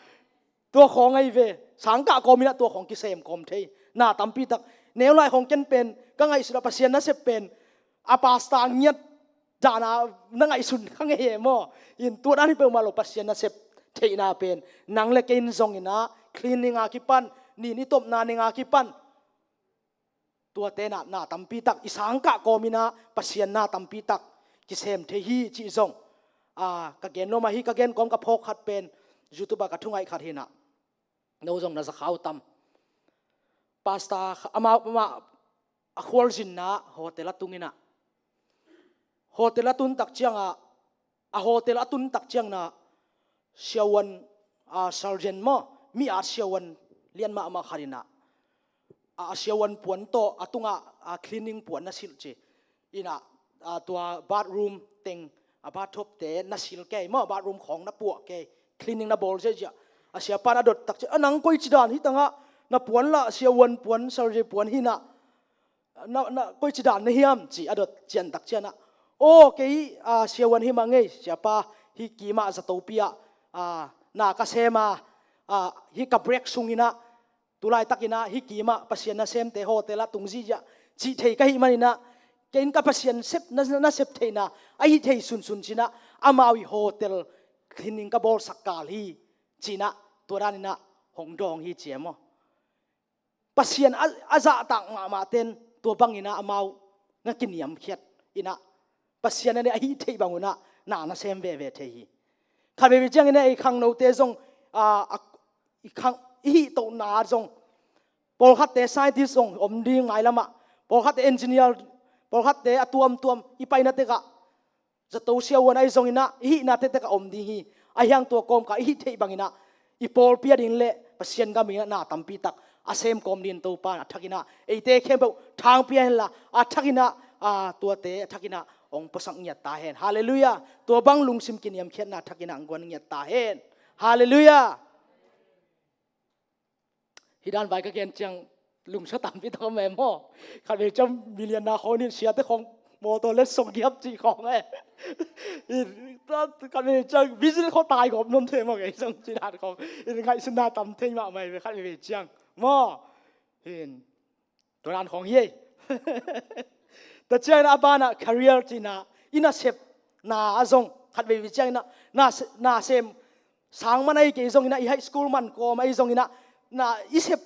Tua khawng ahi ve. Sangkah kawm inah tua khawng kisem kawm thei na tampitak. Neulai khawng ken pen ka ngaihsutah Pasian nasep pen a pastor ngiat dana na ngaihsun kha ngei e maw? In tua dan hi peuhmah lo Pasian nasep theihna pen nang le kei in zonginah cleaning a kipan, nin i topna ning a kipan tuate na, na tampitak i sangkah kawminah Pasian na tampitak kisem thei hi cih zong, a, ka gen lawm ahi. Ka gen kawm ka phawk khat pen YouTube ah ka thungaih khat hinah no zong na za khau tam. Pastor amah, amah a khualzinna hotel a tunginah hotel a tun tak ciangah a hotel a tun tak ciangna siavuan, a, sergeant maw, mi a siavuan lian mahmah khat inah a, a siavuan puan tawh a tungah a cleaning puan na silh ci inah, a, tua bathroom teng a bathtub te na sil kei maw, bathroom khawng na puah kei, cleaning na bawl ziahziah. A siapa na dot tak ci a nang koici dan hi tangah na puan lah siavuan puan sergeant puan hinah na, na koici dan na hiam ci a dot ciantak cianah aw kei, a, siavuan hi mah ngei siapa, hi kimah zatopi ah, a, na ka sem a, a, hi ka break sunginah Tulaitak inah hih kimah Pasian nasemte hotel ah tung ziahziah cih thei ka hih man inah, kei in ka Pasian sep, na, nasep theihna ahi thei sunsun ci inah, amau i hotel thinning ka bawlsak kal hi ci inah, tua dan inah hong dawng hi ci e maw. Pasian a, a zahtak mahmah ten tua bang inah amau na kiniamkhiat inah, Pasian a nih ahi theih bang unah na nasem veve thei hi. Khat veivei ciang inah ei khangnote zong, a, a, i khang, i hih tohna zong, pawlkhatte scientist zong om ding mailamah, pawlkhatte engineer, pawlkhatte a tuamtuam i paina tekah, zato siahuan ahi zong inah, i hihna tektek ah om ding hi. Ahi hang tua kawmkal i hih theih bang inah, i pawlpi a ding le Pasian gam inah na tampi tak a sem kawm ding Topa in a thak inah eite khempeuh thangpia henla, a thak inah, a, tuate a thak inah hong puasak ngiat ta hen. Halleluiah. Tua bang lungsim kiniamkhiatna a thak inah hong guan ngiat ta hen. Halleluiah. Hih dan vai ka gen ciang lungsa tampi tak om e maw. Khat vei ciang million na khawng in siate khawng motor le song giap cih khawng e. In, khat vei ciang business khawng taigawp nuam thei maw, kei zong cih dan khawng. In, ngaihsutna tam thei mahmah hi ve khat vei ciang maw. In, tua dan khawng hi ei. Tua ciangin a banah career cihna, i nasepna ah zong khat veivei ciangin ah na, na sem sang man ahi kei zongin ah, i high school man kawm ahi zongin ah, na i sep,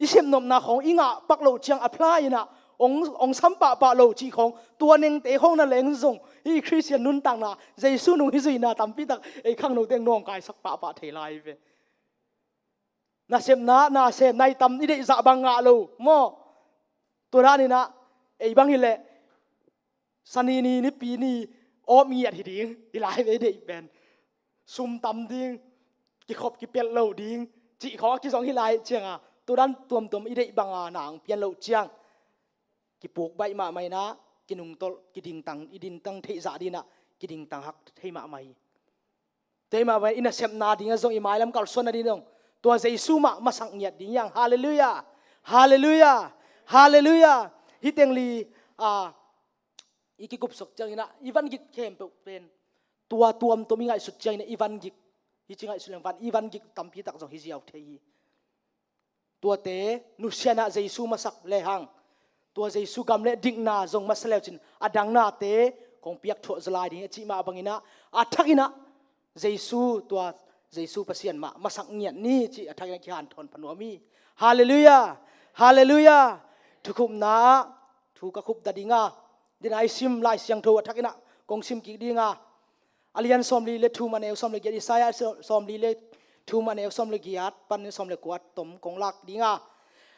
i sepnopna khawng i ngah pak loh ciang apply in ah hong, hong sam pahpah lo cih khawng, tua nengte khawng na leng zong i Khristian nuntakna, Jesu nung hi zuihna tampi tak ei khangnote nawngkaisak pahpah thei lai ve. Nasepna, nasepna i tam, i deih zah bang ngah lo maw. Tua dan in ah ei bang hileh Sani ni, Nipi ni awp ngiat hi ding hi lai ve, i deih pen. Sum tam ding, kikhop kipelh lo ding cih khawng a kizong hi lai ciangin, tua dan tuamtuam i deih banga na hong pian loh ciang kipuk baih mahmah in ah, kinungtolh, kidingtang, i dingtang theih zah ding in ah kidingtang hak thei mahmah hi. Tua hi mah bangin i nasepna dingah zong, i mailam kalsuanna ding zong tua Jesu mah masak ngiat ding hi hang. Halleluiah. Halleluiah. Halleluiah. Hih teng li, ah, i kikupsak ciangin ah i vangik khempeuh pen tua tuamtuam i ngaihsut ciangin ah i vangik, hih ci ngaihsut leng van, i vangik tampi tak zong hi ziau thei hi. Tuate nusia in ah Jesu masak lehang, tua Jesu gam le dikna zong masa leucin a dang nate kong piakthuah zaw lai ding a cih mah bangin ah, a thak in ah Jesu, tua Jesu Pasian mah masak ngiat ni cih a thak in ah kihanthawn pha nuam hi. Halleluiah. Halleluiah. Thukhupna ah thu ka khupda ding a, dina i sim Lai Siangtho a thak in ah kong sim kik ding a, a lian sawmli le thum, a neu sawm le giat, Isaiah sawmli le thum, a neu sawm le giat pan sawm le kua tom kong lak ding a,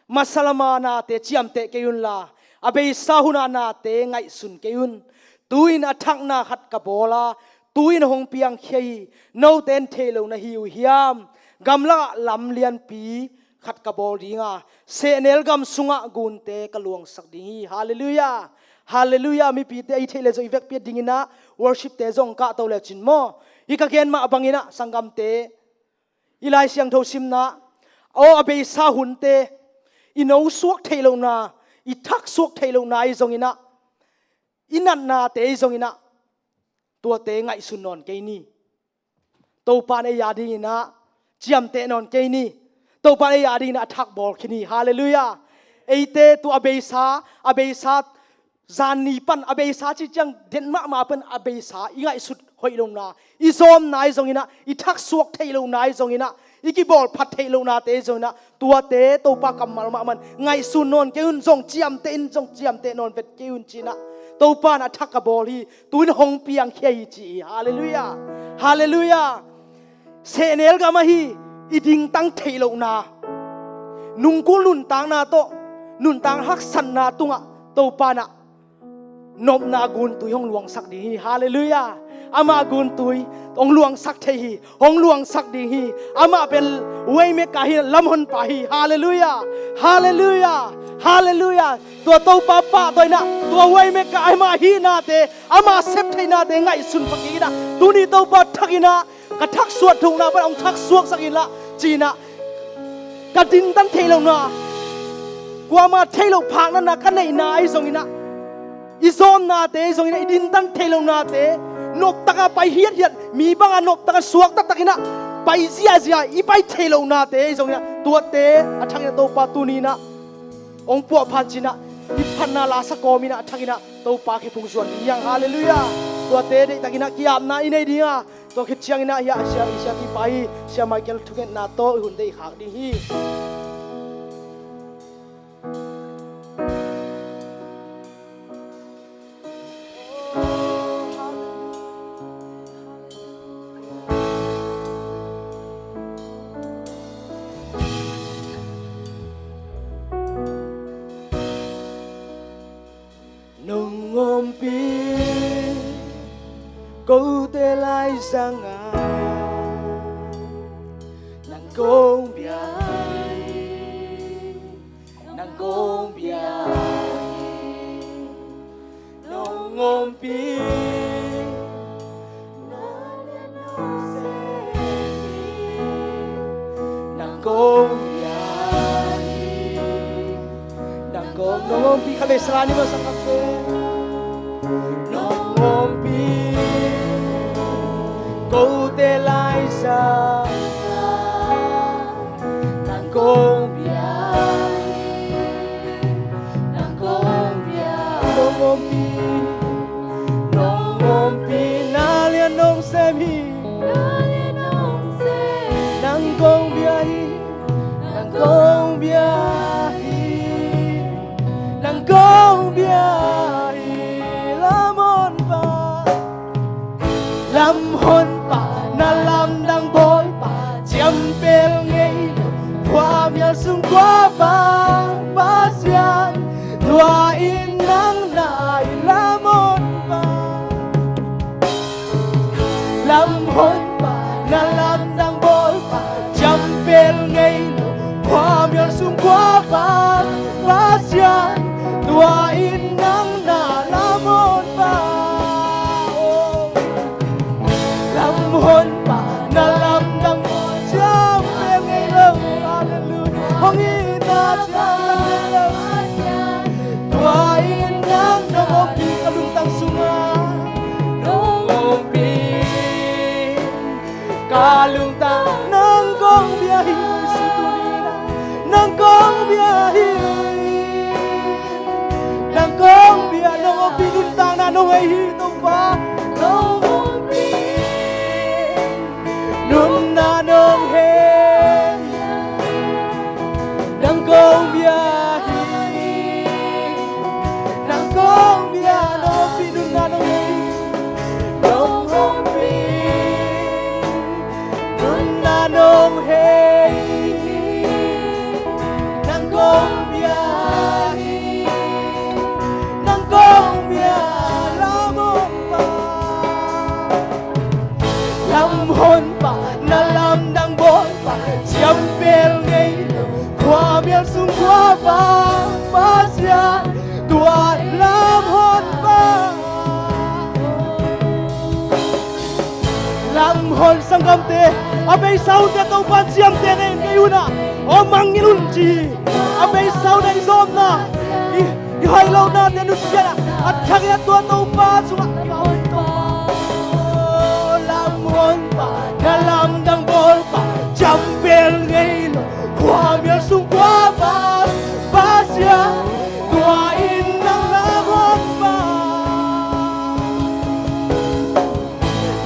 masa lama nate ciamteh kei unla, a beisa huna nate ngaihsun kei un. Tu-in a thakna khat ka bawl a, tu-in hong piangkhia hi. Note in thei lo na hi uh hiam? Gamlakah lam lianpi khat ka bawl ding a, sehnel gam sungah gunte ka luangsak ding hi. Halleluiah. Halleluiah. Mipite i theih le zong i vekpi a dingin ah worship-te zong kahto lecin maw, hih ka gen mah bangin ah sanggamte, i Lai Siangtho simna, aw, a beisa hunte, i no suak theih lohna, i thak suak theih lohna ahi zongin ah, i natnate ahi zongin ah, tuate ngaihsun nawn kei ni. Topa in ei a dingin ah ciamteh nawn kei ni. Topa in ei a dingin ah a thak bawl khin hi. Halleluiah. Eite tua a beisa, a beisa zan ni pan, a beisa cih ciang den mahmah pan a beisa i ngaihsut hoih lohna, i zawmna ahi zongin ah, i thak suak theih lohna ahi zongin ah, i kibawl phat theih lohnate ahi zongin ah, tuate Topa kammal mahmah in ngaihsun nawn kei un, zong ciamteh in, zong ciamteh nawn vet kei un ci-in ah, Topa in a thak ka bawl hi, tu-in hong piangkhia hi ci hi. Halleluiah. Halleluiah. Sehnel gam ahi i dingtang theih lohna, nungkul nuntakna tawh nuntak haksatna tungah Topa in ah nopna guntui hong luangsak ding hi. Halleluiah. Amah guntui hong luangsak thei hi. Hong luangsak ding hi. Amah pen waymaker hi, lamhonpa hi. Halleluiah. Halleluiah. Halleluiah. Tua Topa pahtawi in ah, tua waymaker amah hihnate, amah sep theihnate ngaihsun pha kik in ah, tuni Topa thak in ah, ka thak suak thukna pan hong thak suaksak inla ci-in ah, ka dintan theih lohna, kuamah theih loh phaknatna ka neihna ahi zongin ah, i zawmnate ahi zongin ah, i dintan theih lohnate, noptaka pai hiathiat, mi banga noptaka suak taktakinah pai ziahziah i pai thei lohnate zongin ah tuate a thakinah Topa tuninah hong puahphat cinah i phatna lasa kawminah a thakinah Topa khe phung zuan ding hiang. Halleluiah. Tuate deihtakinah ki-apna i nei dinga, tua khit cianginah hiah a sia, i siapipa hi, Sia Michael thungetna tawh i hun deihkhak ding hi. Nong ompih kote laizangah nang kong bia hi, nang kong bia hi. Nong ompih nang kong bia hi, nang kong, nong ompih khat vei sala ni ma sangkapte. Nong ompih kote laizang nang kong bia hi, nang kong bia hi. Nong ompih, nong ompih na lian nong sem hi, na lian nong sem hi. Nang kong bia hi, nang kong bia hi, nang kong bia hi. Lamhonpa, lamhonpa, na lamdang bawlpa, ciampel ngei lo, khuamial sung khuapa, Pasian, tua in nang na hi. Lamhonpa, lamhonpa, na lamdang bawlpa, ciampel ngei lo, khuamial sung khuapa, Pasian, tua in nang na. Lamhonpa, oh. Lamhonpa, na lamdang bawl ciampel ngei lo. Halleluiah. Hong itna ciampel ngei lo. Tua in nang, nong ompih ka lungtang sungah, nong ompih ka lungtang, nang kong bia hi. Nang kong bia hi, nang kong bia, nong ompih nuntakna nong hei hi Topa. Nong ompih nuntakna nong hei, nang kong bia hi, nang kong bia, nong ompih nuntakna nong hei, nong ompih nuntakna nong hei hi, nang kong bia hi, nang kong bia. Lamhonpa, lamhonpa, na lamdang bawlpa, ciampel ngei lo, khuamial sung khuapa, Pasian, tua lamhonpa. Lamhon sanggamte, a beisa hunte Topa ciamtehna in kei hunah aw mangngilh un ci hi. A beisa hunah i zawmna, i, i hoih lohnate nusiatna, a thakin a tua Topa sungah, lamhonpa, na lamdang bawlpa, ciampel ngei lo, khuamial sung khuapa, Pasian, tua in nang lamhonpa.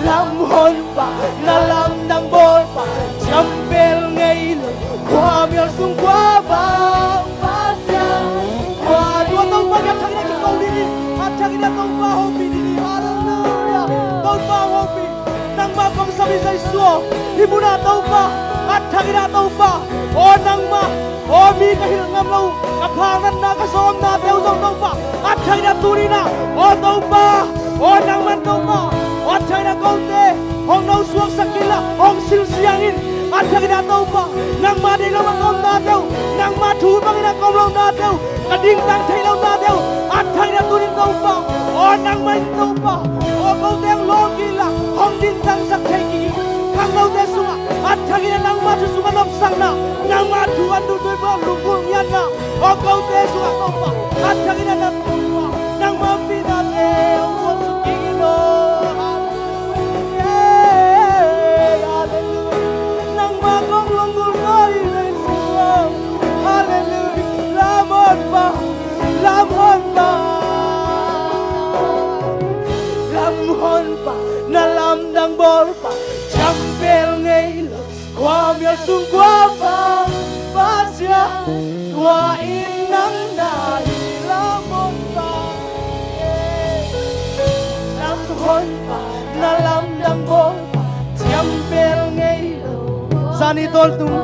Lamhonpa, na lamdang bawlpa, ciampel ngei lo, khuamial sung khuapa, Pasian. Tua, tua Topa kiang a thakin a kiko ding hi, a thakin a Topa hopih ding hi. Halleluiah. Topa hopih. Nangmah kong sam hi Jesu aw. Hih munah Topa, a thakin a Topa, aw nangmah, aw mi ka hilh ngam lo, ka phalnatna, ka zawmnate uh zong Topa, a thakin a tuni-in ah, aw Topa, aw nangman Topa, aw a thakin a kote hong nosuaksak inla, hong silsiang in. A thakin a Topa, nangmah deih lo a ka omnate uh, nangmah thu bangin a ka om lohnate uh, ka dingtang theih lohnate uh, a thakin a tuni-in Topa, aw nangmah in Topa, aw kote hong lawng kik inla, hong dingtangsak thei kik in. Khanglote sungah a thakin a nangmah thu sungah nopsakna, nangmah thu an duhduh pa lunggulh ngiatna, aw kote sungah Topa, a thakin a nang Topa, nangmah pihnate hong guan suk kik in aw. Khuamial sung khuavak Pasian, tua in nang na hi lam honpa. Lam honpa, na lamdang bawlpa, ciampel ngei lo. Zani tawntung,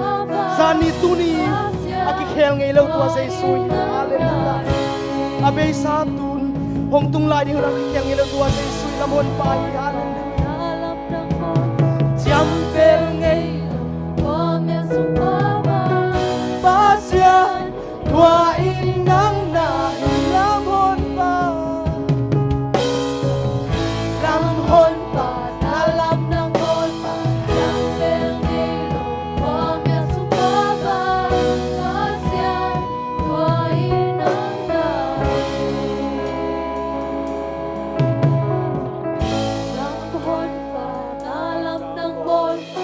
zani tuni a kikhel ngei lo tua Jesu hi. Halleluiah. A beisa tun hong tung lai ding hun a kikhel ngei lo tua Jesu lam honpa hi. Halleluiah. Ciampel ngei lo Pasian, tua in nang na hi lam honpa. Lam honpa, na lamdang bawlpa, ciampel ngei lo Pasian, tua in nang na hi. Lam honpa, na lamdang bawlpa,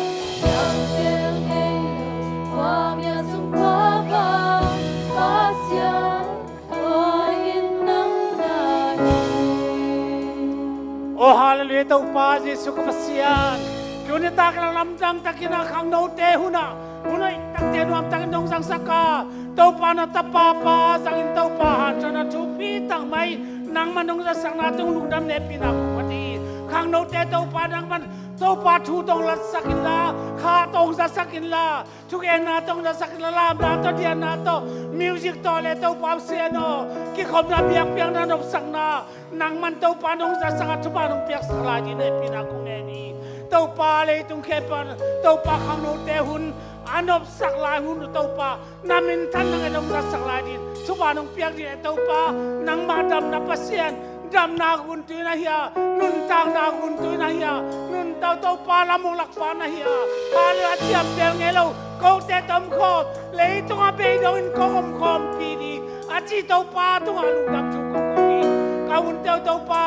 Oh, halleluiah, Topa Jesu ka Pasian. Tuni takin a lamdang takin a khangnote hun ah, hun hoih takte nuam takin nong zangsak a, Topa na tapa pa zangin Topa hanciamna thupi tak mai nangman nong zatsakna tung lungdam hehpihna kong pia hi. Khangnote Topa nangman Topa thu tawh hong latsak inla, kha tawh hong zatsak inla, thugenna tawh hong zatsak inla, lamna tawh, dianna tawh, music tawh le Topa Pasian aw, kikhopna, biakpiakna, nopsakna nangman Topa nong zatsak a, thupha nong piaksak lai dingin hehpihna kong ngen hi. Topa leitung khempeuh ah Topa khangnote hun a nopsak lai hun uh Topa na minthan nang e nong zatsak lai dingin thupha nong piak dingin e Topa, nangmah damna Pasian, damna guntui na hi a, nuntakna guntui na hi a, nuntak Topa lam hong lakpa na hi a, halleluiah, ciampel ngei lo kote tawh om khawm, leitung a beidong in kong om khawm pi ding a ci Topa tungah lungdam thu kong ko hi. Ka hunte uh Topa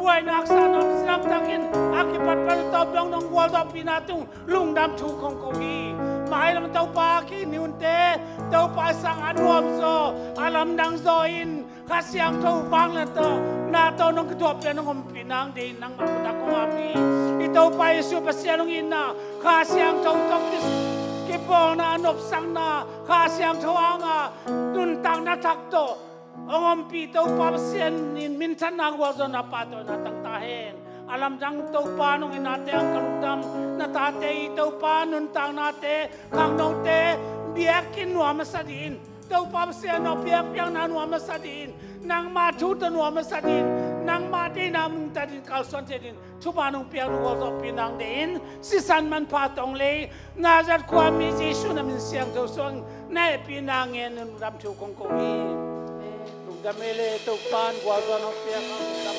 buaina haksa nam sinam takin a kipatpat uh Topa nong gualzawhpihna tung lungdam thu kong ko hi. Mailam Topa kini hunte Topa sang a nuamzaw, a lamdang zaw in Kha Siangtho vanglian tawh na tawh nong kithuahpih a nong ompih nang dingin nangmah mah kong ap hi. I Topa Jesu Pasian hong itna, Kha Siangtho tawh ki, kipawlna, nopsakna, Kha Siangtho hanga nuntakna thak tawh hong ompih Topa Pasian in minthanna, gualzawhna, pahtawina tang ta hen. A lamdang Topa nong itnate hang ka lungdam. Na tate i Topa nuntaknate, khangnote biakinn nuam a sa dingin, Topa Pasian aw, biakpiakna nuam a sa dingin, nangmah thu tawh nuam a sa dingin, nangmah deihna nungta dingin kalsuan thei dingin thupha nong piak, nong gualzawhpih nang dingin sisan manpha tawh hong lei Nazareth khuami Jesu na min siangtho suangin na hehpihna ngen in lungdam thu kong ko hi. Lungdam e le Topa in gualzawhna hong piak a, lungdam